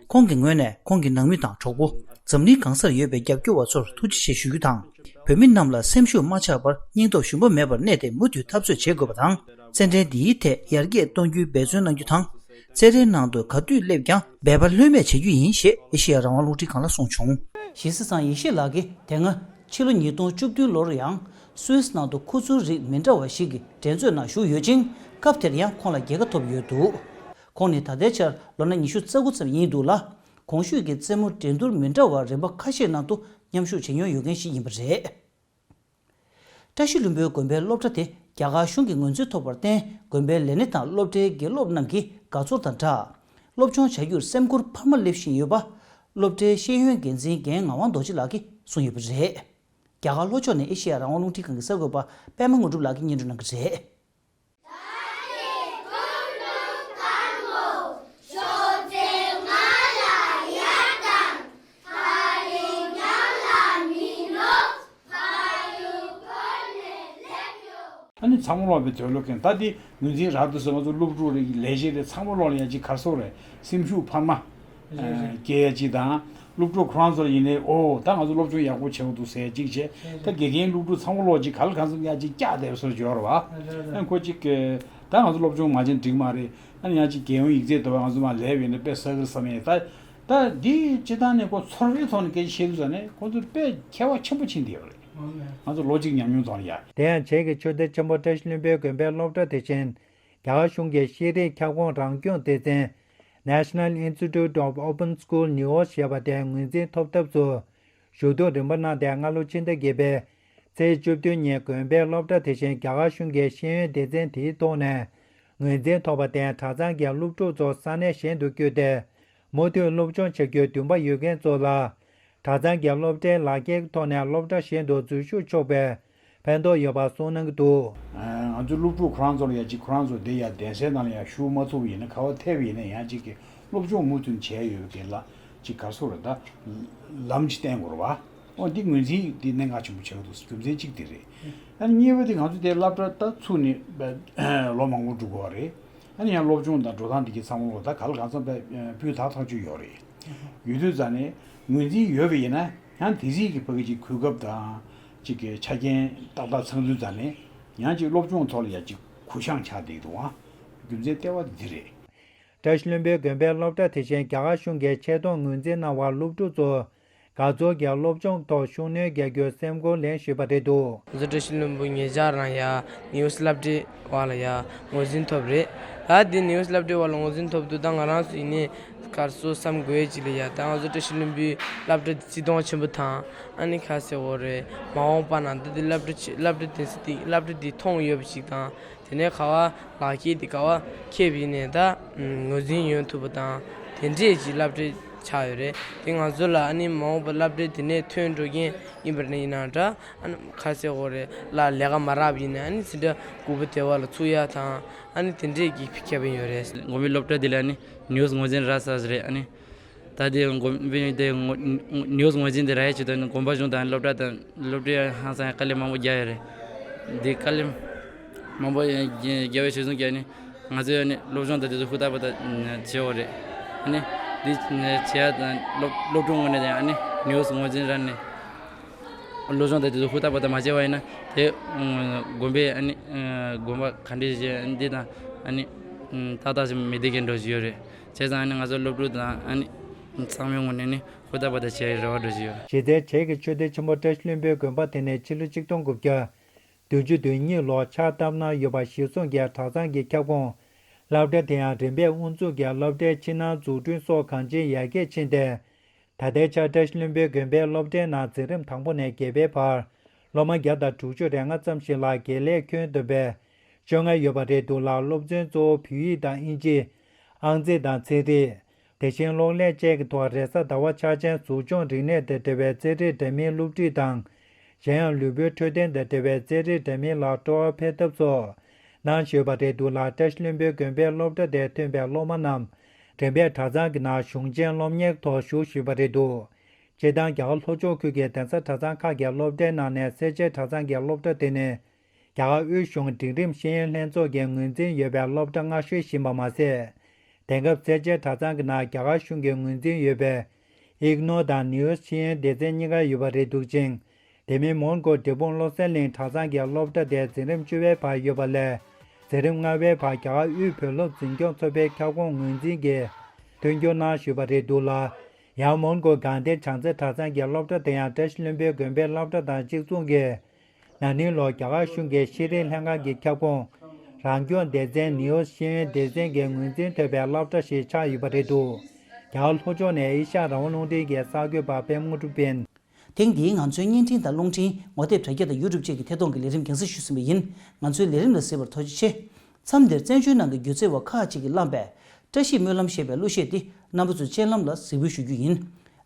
ཁོང་གི་ངོས་ནས་ཁོང་གི་ནང་མི་དང་གྲོགས་པོ། འཛམ་གླིང་གང་སར་ཡོད་པའི་རྒྱབ་སྐྱོར་བ་ཚོར་ཐུགས་རྗེ་ཆེ་ཞུ་རྒྱུ་དང་། བོད་མི་རྣམས་ལ་སེམས་ཤུགས་མ་ཆག་པར་སྙིང་སྟོབས་ཞུམ་པ་མེད་པར་གནས་ཏེ་མུ་མཐུད་འཐབ་རྩོད་བྱེད་དགོས་པ་དང་། རྩེད་འགྲན་འདིའི་ཐད་ཡར་རྒྱས་གཏོང་རྒྱུའི་འབད་བརྩོན་གནང་རྒྱུ་དང་། རྩེད་འགྲན་ནང་དུ་ག་དུས་སླེབས་ཀྱང་འབད་པ་ལྷོད་མེད་བྱེད་རྒྱུ་ཡིན་ཞེས་ཨེ་ཤེ་ཡ་རང་དབང་རླུང་འཕྲིན་ཁང་ལ་གསུངས་བྱུང་། ཞི་བསེ་ཚང་ཡེ་ཤེས་ལགས་ཀྱིས་དེ་སྔ་ཕྱི་ལོ་ཉིས་སྟོང་བཅུ་བདུན་ལོར་ཡང་སུད་སི་ནང་དུ་ཁུ་ཚུར་རིགས་མི་འདྲ་བ་ཞིག་གི་འགྲན་རྩོད་ནང་ཞུགས་ཡོད་ཅིང་། སྐབས་དེར་ཡང་ཁོང་ལ་རྒྱལ་ཁ་ཐོབ་ཡོད་འདུག། ཁོང་ནི་ད་ལྟའི་ཆར་ལོ་ན་ཉི་ཤུ་རྩ་དགུ་ཙམ་ཡིན་འདུག་ལ། གོང་ཞུས་ཀྱི་རྩེད་མོ་འགྲན་བསྡུར་མི་འདྲ་བ་རིམ་པ་ཁ་ཤས་ནང་དུ་མཉམ་ཞུགས་བྱེད་མྱོང་ཡོད་མཁན་ཞིག་ཡིན་པ་རེད། བཀྲ་ཤིས་ལྷུན་པོའི་དགོན་པའི་སློབ་གྲྭ་དེ་རྒྱ་གར་གཞུང་གི་ངོས་འཛིན་ཐོབ་པར་བརྟེན། དགོན་པའི་ལས་སྣེ་དང་སློབ་གྲྭའི་དགེ་སློབ་རྣམས་ཀྱིས་དགའ་ཚོར་དང་སྦྲགས། སློབ་སྦྱོང་བྱ་རྒྱུར་སེམས་ཁུར་འཕར་མ་སླེབས་བཞིན་ཡོད་པ། སློབ་གྲྭའི་ཤེས་ཡོན་འགན་འཛིན་རྒན་ངག་དབང་རྡོ་རྗེ་ལགས་ཀྱིས་གསུངས་ཡོད་པ་རེད། རྒྱ་གར་ལྷོ་ཕྱོགས་ནས་ཨེ་ཤེ་ཡ་རང་དབང་རླུང་འཕྲིན་ཁང་གི་གསར་འགོད་པ་པད་མ་དངོས་གྲུབ་ལགས་ཀྱིས་སྙན་སྒྲོན་གནང་གི་རེད། ཨ་ནི་ཚང་མ་ལོག་པའི་དུས་ལོ་ཀན་ད་དེ་ངོས་འཛིན་རག་འདུག་ཟེར། ང་ཚོ་སློབ་ཕྲུག་རེ་ལས་བྱེད་རེ་ཚང་མ་ལོག་ལ་ཡ་གཅིག་གར་སོགས་རེ་སེམས་ཤུགས་འཕར་མ་སྐྱེ་ཡ་གཅིག་དང་། སློབ་ཕྲུག་ཁོ་རང་ཚོ་ལ་ཡིན་ནའི་ཨོ་ད་ང་ཚོ་སློབ་སྦྱོང་ཡག་པོ་བྱེད་དགོས་འདུག་ཟེར་གཅིག་བྱས། ད་དགེ་རྒན་སློབ་ཕྲུག་ཚང་མ་ལོག་གཅིག་ག་ལ་གང་འཚམ་ཡ་གཅིག་བཀྱག་བསྡད་པ་བཟོ་འགྱུར་བ། ཨ་ཁོ་གཅིག་ད་ང་ཚོ་སློབ་སྦྱོང་མ་བྱས་འགྲིག་མ་རེད། ཨ་ནི་ཡང་གཅིག་རྒྱལ་ཡོངས་ཡིག་ཚད་དོ་བ་ང་ཚོ་མ་ལས་བས་ནས་དཔེ་ས་གིར་བསམ་ཡས་ད། ད་འདི་སྤྱི་བཏང་ནས་ཁོ་ཚོར་བའི་ཐོག་ནས་སྐད་ཆ་བཤད་དུས་ཙ་ནས་ཁོ་ཚོ་དཔེ་ཁྱད་པར་ཆེན་པོ་ཕྱིན་བསྡད་ཡོད་རེད། ང་ཚོ་ལོ་གཅིག་ཉམས་མྱོང་ཐོག་ནས་ཡ། དེ་ཡང་བྱེས་ཀྱི་ཆོས་སྡེ་ཆེན་པོ་བཀྲ་ཤིས་ལྷུན་པོའི་དགོན་པའི་སློབ་གྲྭ་དེ་བཞིན་རྒྱ་གར་གཞུང་གི་ཤེས་རིག་ཁྱབ་ཁོངས་རང་སྐྱོང་སྡེ་ཚན་National Institute of Open School News ཞེས་པ་དེ་ངོས་འཛིན་ཐོབ་ཐབས་སུ་ཞུ་གཏུག་རིམ་པ་གནང་སྟེ། སྔ་ལོ་ཕྱི་ཟླ་བརྒྱད་པའི་ཚེས་བཅུ་བདུན་ཉིན་དགོན་པའི་སློབ་གྲྭ་དེ་བཞིན་རྒྱ་གར་གཞུང་གི་ཤེས་ཡོན་སྡེ་ཚན་དེའི་ཐོག་ནས་ངོས་འཛིན་ཐོབ་པར་བརྟེན། གྲྭ་ཚང་གི་སློབ་ཕྲུག་ཚོ་ས་གནས་གཞན་དུ་བསྐྱོད་དེ། མུ་མཐུད་སློབ་སྦྱོང་བྱ་རྒྱུའི་འདུན་པ་ཡོད་མཁན་ཚོ་ལ། གྲྭ་ཚང་གི་སློབ་གྲྭའི་ལག་འཁྱེར་ཐོག་ནས་སློབ་གྲྭ་གཞན་དུ་འཛུལ་ཞུགས་ཆོག་པའི་ཕན་ཐོགས་ཡོད་པ་གསུངས་གནང་གི་འདུག་ང་ཚོའི་སློབ་ཕྲུག་ཁོ་རང་ཚོ་ལ་ཡ་གཅིག་ཁོ་རང་ཚོ་དེ་ཡ་གདན་སའི་ནང་ལ་ཡ་ཞུགས་མ་ཐུབ་པ་ཡིན་ན། ག་བ་ཐེབས་པ་ཡིན་ན་ཡང་གཅིག་གི་སློབ་སྦྱོང་མུ་མཐུད་བྱས་ཡོད་པའི་རྐྱེན་ལ་གཅིག་ག་རེ་ཟེར་དགོས་རེད། ད་ལམ་གཅིག་བསྟན་དགོས་རེད་བ། ཨོ་འདི་ངོས་འཛིན་འདི་གནད་འགག་ཆེན་པོ་ཆགས་ཀྱི་འདུག་རྒྱུ་མཚན་གཅིག་དེ་རེད། ཨ་ནི་གཉིས་པ་དེ་ང་ཚོ་དེ་སློབ་གྲྭ་ད་ཚུགས་ནས་ལོ་མང་པོ་འགྲོ་གི་ཡོད་རེད། ཨ་ནི་ཡང་སློབ་སྦྱོང་དང་འགྲོ་སྟངས་འདི་གི་ཚང་མ་ལོ་ད་ག་ལ་གང་འཚམ་པའི་སྤུས་དག་ཐག་ཆོད་ཡོད་རེད། ཡོད་དུས་ཙ་ནས་ངོས་འཛིན་ཡོད་པ་ཡིན་ན་ཡང་དེ་རིགས་ཀྱི་ཕ་གི་ཅིག་གོ་སྐབས་དང་ཅིག་གི་ཆ་རྐྱེན་ཏག་ཏག་ཚང་དུས་ཙ་ནས་ཡང་ཅིག་སློབ་སྦྱོང་ཐོག་ལ་ཡང་ཅིག་གུ་བཤངས་ཆགས་བསྡད་འདུག་ཨང་། རྒྱུ་མཚན་ལྟེ་བ་དེ་རེད། བཀྲ་ཤིས་ལྷུན་པོའི་དགོན་པའི་སློབ་གྲྭ་དེ་བཞིན་རྒྱ་གར་གཞུང་གིས་ཆེད་གཏོང་ངོས་འཛིན་གནང་བར་སློབ་ཕྲུག་ཚོ་དགའ་ཚོར་གྱིས་སློབ་སྦྱོང་ཐོག་ཤུགས་སྣོན་རྒྱག་རྒྱུའི་སེམས་ཁུར་ལེན་བཞིན་པ་རེད་འདུག་ང་ཚོ་བཀྲ་ཤིས་ལྷུན་པོ་ཉེ་ཆར་རང་ཡ་ནིའུ་སི་སློབ་གྲྭའི་བར་ལ་ཡ་ངོས་འཛིན་ཐོབ་རེད། ད་འདི་ནིའུ་སི་སློབ་གྲྭའི་བར་ལ་ངོས་འཛིན་ཐོབ་དུས་ད་ང་རང་ཚོ་ཡིན་ནའི་གར་སོ་བསམ་དགོས་ཅིག་ལ་ཡ། ད་ང་ཚོ་བཀྲ་ཤིས་ལྷུན་པོའི་སློབ་གྲྭ་འདི་བརྩི་མཐོང་ཆེན་པོ་དང་། ཨ་ནི་ཁ་གསལ་བོ་རེད། མ་འོངས་པ་ན་ད་འདི་སློབ་གྲྭ་ཆེ་སློབ་གྲྭ་དེ་སི་ཏི་སློབ་གྲྭ་འདི་མཐོང་ཡོད་པ་ཞིག་དང་། དེ་ནས་ག་བ་ལག་ཁྱེར་དེ་ག་བ་ཁྱེར་བ་ཡིན་ནའི་ད་ངོས་འཛིན་ཡོང་ཐུབ་པ་དང་། དེ་འདྲས་ཀྱི་སློབ་གྲྭ་ཆགས་ཡོད་རེད། དེ་ང་ཚོ་ལ་ཨ་ནི་མ་འོངས་པ་སློབ་གྲྭ་དེ་ནས་ཐོན་འགྲོ་མཁན་ཡིན་པ་ཡིན་ན་འདྲ། ཨ་ནི་ཁ་གསལ་བོ་རེད། ལ་ལས་ཀ་མ་རག་པ་ཡིན་ན་ཨ་ནི་ཟིན་གྲྭ་དགུ་པ་དེ་བ་ལ་ཚུགས་ཡ་དང་། ཨ་ནི་དེ་འདྲས་ཀྱི་ཁེ་ཕན་ཡོད་རེད། དགོན་པའི་སློབ་གྲྭ་དེ་ལ་ཨ་ནི་ནིའུ་སི་ངོས་འཛིན་རག་ས་རེད། ཨ་ནི། ད་དེ་དགོན་པའི་དེ་ངོ་ནིའུ་སི་ངོས་འཛིན་དེ་རག་ཡས་ཆེད་དུ་དགོན་པ་གཞུང་དང་སློབ་གྲྭ་དང་སློབ་གྲྭས་ཧང་སང་དཀའ་ལས་མང་པོ་རྒྱག་ཡོད་རེད། འདི་དཀའ་ལས་མང་པོ་རྒྱག་པའི་གཞི་བཟུང་གིས་ནི་ང་ཚོས་ནི་སློབ་སྦྱོང་དང་དེ་ཚོ་ཧུར་ཐག་པ་ཐག་བྱེད་དགོས་རེད། ནི་འདི་བྱེད་ཡ་དང་སློབ་སློབ་ཕྲུག་ངོས་ནས་ཀྱང་ནི་ནིའུ་སི་ངོས་འཛིན་རག་ནས་སློབ་སྦྱོང་དང་དེ་ཚོ་ཧུར་ཐག་པ་ཐག་མ་བྱས་པ་ཡིན་ན་དེ་དགོན་པའི་ནི་དགོན་པ་ག་འདྲས་བྱས་འདི་དང་ནི་ཏག་ཏག་ཞིག་མི་བདེ་མཁན་འདྲ་ཞིག་ཡོད་རེད། བྱས་ཙང་ཨ་ནི་ང་ཚོ་སློབ་ཕྲུག་དང་ཨ་ནི་ཚང་མའི་ངོས་ནས་ནི་ཧུར་ཐག་པ་ཐག་བྱེད་ཡའི་རེ་བ་འདྲ་ཞིག་ཡོད། གཞི་རྩའི་བྱེས་ཀྱི་ཆོས་སྡེ་ཆེན་པོ་བཀྲ་ཤིས་ལྷུན་པོའི་དགོན་པ་དེ་ནི་ཕྱི་ལོ་ཆིག་སྟོང་དགུ་བརྒྱ་བདུན་ཅུ་དོན་གཉིས་ལོར་ཕྱག་བཏབ་གནང་ཡོད་པ་གཞིར་བཟུང་གིས་གྲྭ་ཚང་གི་ཁྱབ་ཁོངས་སློབ་གྲྭ་དེ་ཡང་རིམ་པས་དབུ་འཛུགས་ཀྱིས་སློབ་གྲྭའི་ཕྱི་ནང་འཛུགས་སྐྲུན་སོགས་གང་ཅིར་ཡར་རྒྱས་ཕྱིན་ཏེ། ད་ལྟའི་ཆར་བཀྲ་ཤིས་ལྷུན་པོའི་དགོན་པའི་སློབ་གྲྭའི་ནང་འཛིན་རིམ་དང་པོ་ནས་བརྒྱད་པའི་བར་སློབ་མ་བརྒྱ་དང་དྲུག་ཅུ་རེ་ལྔ་ཙམ་ཞིག་ལ་དགེ་ལས་འཁོན་འདོན་པའི་བཅོ་ལྔ་ཡོད་པ་རེད་འདུག་ལ། སློབ་ཚན་གཙོ་བོ་བོད་ཡིག་དང་དབྱིན་ཇི། ཨང་རྩིས་དང་ཚན་རིག་དེ་བཞིན་གློག་ཀླད་བཅས་ཀྱི་ཐོག་རེས་གཟའ་ཟླ་བ་འཆར་ཅན་གཟུགས་སྦྱོང་རིག་གནས་དང་འབྲེལ་བའི་རྩེད་རིགས་འདྲ་མིན་སློབ་ཁྲིད་དང་། གཞན་ཡང་ལུས་པོའི་འཕྲོད་བསྟེན་དང་འབྲེལ་བའི་རྩེད་རིགས་འདྲ་མིན་ལ་སྤྲོ་བ་འཕེལ་ཐབས་སོགས་གནང་བཞིན་ཡོད་པ་རེད་འདུག་ལ། བཀྲ་ཤིས་ལྷུན་པོའི་དགོན་པའི་སློབ་གྲྭ་དེར་ཐོན་པའི་སློབ་མ་རྣམས་རིམ་པས་གྲྭ་ཚང་གི་ནང་གཞུང་ཆེན་སློབ་གཉེར་ཐོག་ཞུགས་བཞིན་པ་རེད་འདུག་སྤྱིར་བཏང་རྒྱ་གར་ལྷོ་ཕྱོགས་ཁུལ་གྱི་གདན་ས་གྲྭ་ཚང་ཁག་གི་སློབ་གྲྭའི་ནང་ནས་སེར་བྱེས་གྲྭ་ཚང་གི་སློབ་གྲྭ་དེ་ནི་རྒྱ་གར་དབུས་གཞུང་འབྲིང་རིམ་ཤེས་ཡོན་ལྷན་ཚོགས་ཀྱི་ངོས་འཛིན་ཡོད་པའི་སློབ་གྲྭ་སྔ་ཤོས་ཡིན་པ་མ་ཟད། དེང་སྐབས་སེར་བྱེས་གྲྭ་ཚང་གི་ནང་རྒྱ་གར་གཞུང་གི་ངོས་འཛིན་ཡོད་པའི་ཨིག་ནོ་དང་ནིའུ་སི་ཤེས་ཡོན་སྡེ་ཚན་གཉིས་ཀ་ཡོད་པ་རེད་འདུག་ཅིང་། དེ་མིན་མོན་གྷོ་འབྲས་སྤུངས་བློ་གསལ་གླིང་གྲྭ་ཚང་གི་སློབ་གྲྭ་དེ་འཛིན་རིམ་བཅུ་པའི་བར་ཡོད་པ་ལས། འཛིན་རིམ་ལྔ་པའི་བར་རྒྱ་གར་དབུས་བོད་སློབ་འཛིན་སྐྱོང་ཚོགས་པའི་ཁྱབ་ཁོངས་ངོས་འཛིན་གྱིས་མཐུན་འགྱུར་གནང་བཞུགས་པ་རེད་འདུག་ལ། ཡང་མོན་གྷོ་དགའ་ལྡན་བྱང་རྩེ་གྲྭ་ཚང་གི་སློབ་གྲྭ་དེ་ཡང་བཀྲ་ཤིས་ལྷུན་པོའི་དགོན་པའི་སློབ་གྲྭ་དང་གཅིག་མཚུངས་ཀྱིས། ན་ནིང་ལོར་རྒྱ་གར་གཞུང་གི་ཤེས་རིག་ལྷན་ཁང་གི་ཁྱབ་ཁོངས་རང་སྐྱོང་སྡེ་ཚན་ནིའུ་སི་ཤེས་ཡོན་སྡེ་ཚན་གྱི་ངོས་འཛིན་ཐོབ་པའི་སློབ་གྲྭ་ཞིག་ཆགས་ཡོད་པ་རེད་འདུག་རྒྱ་གར་ལྷོ་ཕྱོགས་ནས་ཨེ་ཤ་ཡ་རང་དབང་རླུང་འཕྲིན་གྱི་གསར་འགོད་པ་པད་མ་དངོས་གྲུབ་ཡིན། ཐེངས་འདིའི་ང་ཚོའི་བརྙན་འཕྲིན་དང་རླུང་འཕྲིན། ངོ་དེབ་དྲ་རྒྱ་དང་ཡུ་ཊུབ་བཅས་ཀྱི་ཐད་གཏོང་གི་ལས་རིམ་རྒྱང་སྲིང་ཞུས་ཟིན་པ་ཡིན། ང་ཚོའི་ལས་རིམ་ལ་གཟིགས་པར་ཐུགས་རྗེ་ཆེ། མཚམས་འདིར་བཙན་བྱོལ་ནང་གི་སྒྱུ་རྩལ་བ་ཁག་ཅིག་གིས་བླངས་པའི་བཀྲ་ཤིས་སྨོན་ལམ་ཞེས་པའི་གླུ་གཞས་འདི་རྣམ་པ་ཚོའི་སྤྱན་ལམ་ལ་གཟིགས་འབུལ་ཞུ་རྒྱུ་ཡིན།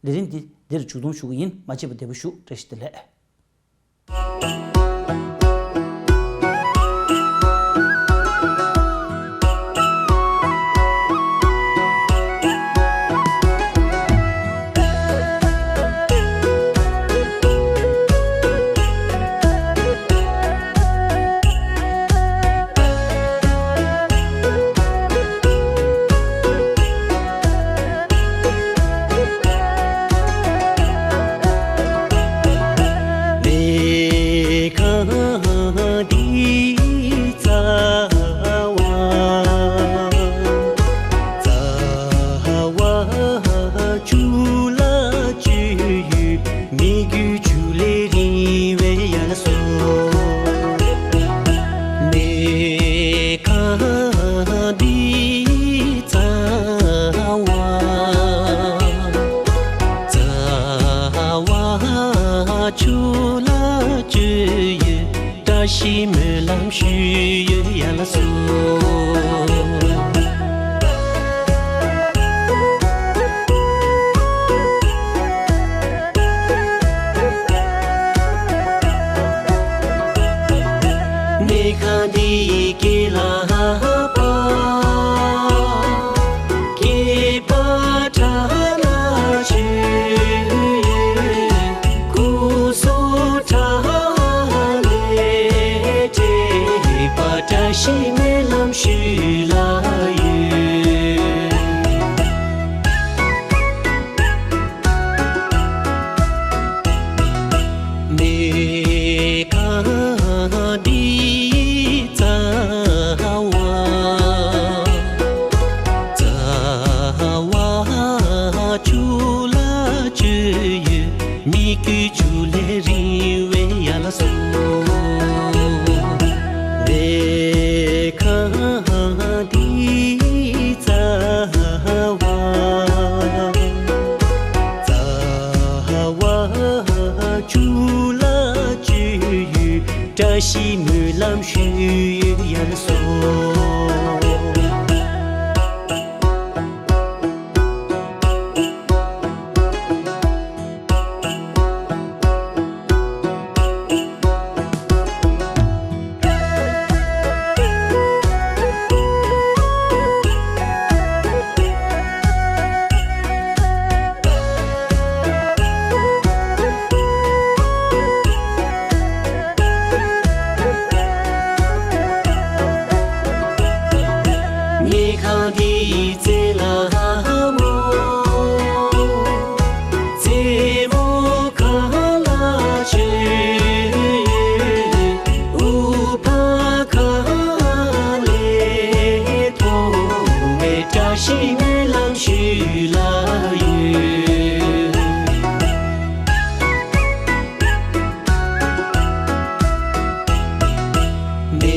ལས་རིམ་འདི་འདིར་མཇུག་སྡོམ་ཞུ་གི་ཡིན། མ་མཇལ་བར་བདེ་པོ་བཞུགས། བཀྲ་ཤིས་བདེ་ལེགས། ནས་ཁང་འདི་རྩ་བ། རྩ་བ་བཅུ་ལ་བཅུ་ཡོད། མི་དགོས་བཅུ་ལས་རིང་བའི་ཡ་ལ་སོ། ནས་ཁང་འདི་རྩ་བ། རྩ་བ་བཅུ་ལ་བཅུ་ཡོད། བཀྲ་ཤིས་སྨོན་ལམ་ཞུ་ཡོད་ཡ་ལ་སོ། ནས་ཁང་འདི་ཡི་སྐེད་ལ་པ། སྐེད་པ་ཁྲ་ལ་ཆུ་ཡོད། སྐུ་གཟུགས་ཁྲ་ལས་བྲེས་པ། བཀྲ་ཤིས་སྨོན་ལམ་ཞུ་ལ་ཡོད། ནས་ཁང་འདི་རྩ་བ། རྩ་བ་བཅུ་ལ་བཅུ་ཡོད། མི་དགོས་བཅུ་ལས་རིང་བའི་ཡ་ལ་སོ། ནས་ཁང་འདི་རྩ་བ། རྩ་བ་བཅུ་ལ་བཅུ་ཡོད། བཀྲ་ཤིས་སྨོན་ལམ་ཞུ་ཡོད་ཡ་ལ་སོ། ནས་ཁང་འདི་ཡི་རྩེ་ལ་མོ། རྩེ་མོ་ཁ་ལ་ཆུ་ཡོད། དབུ་འཕང་ཁ་ལས་མཐོང་བའི་བཀྲ་ཤིས་སྨོན་ལམ་ཞུ་ལ་ཡོད། ནས་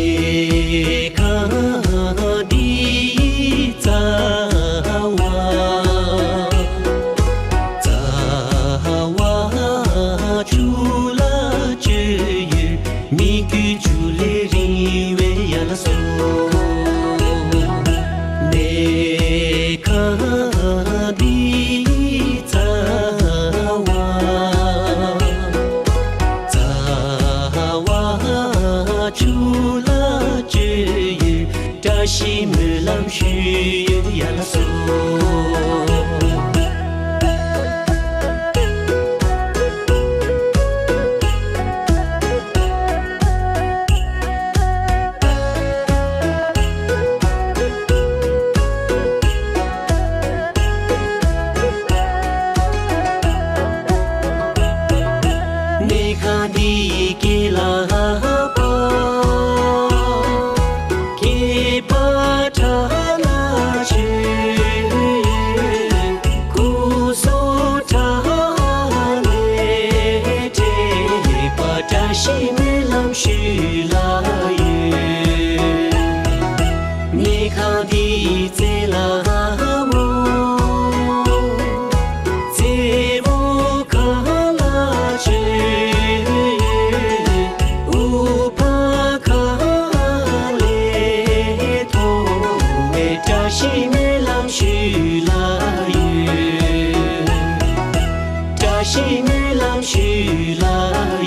ཁང་འདི་རྩ་བ། རྩ་བ་བཅུ་ལ་བཅུ་ཡོད། མི་དགོས་བཅུ་ལས་རིང་བའི་ཡ་ལ་སོ། ནས་ཁང་འདི་རྩ་བ། རྩ་བ་བཅུ་ལ་བཅུ་ཡོད། བཀྲ་ཤིས་སྨོན་ལམ་ཞུ་ཡོད་ཡ་ལ་སོ། ནས་ཁང་འདི་ཡི་སྐེད་ལ་པ། སྐེད་པ་ཁྲ་ལ་ཆུ་ཡོད། བཀྲ་ཤིས་སྨོན་ལམ་ཞུ་ལ་ཡོད། བཀྲ་ཤིས་སྨོན་ལམ་ཞུ་ལ་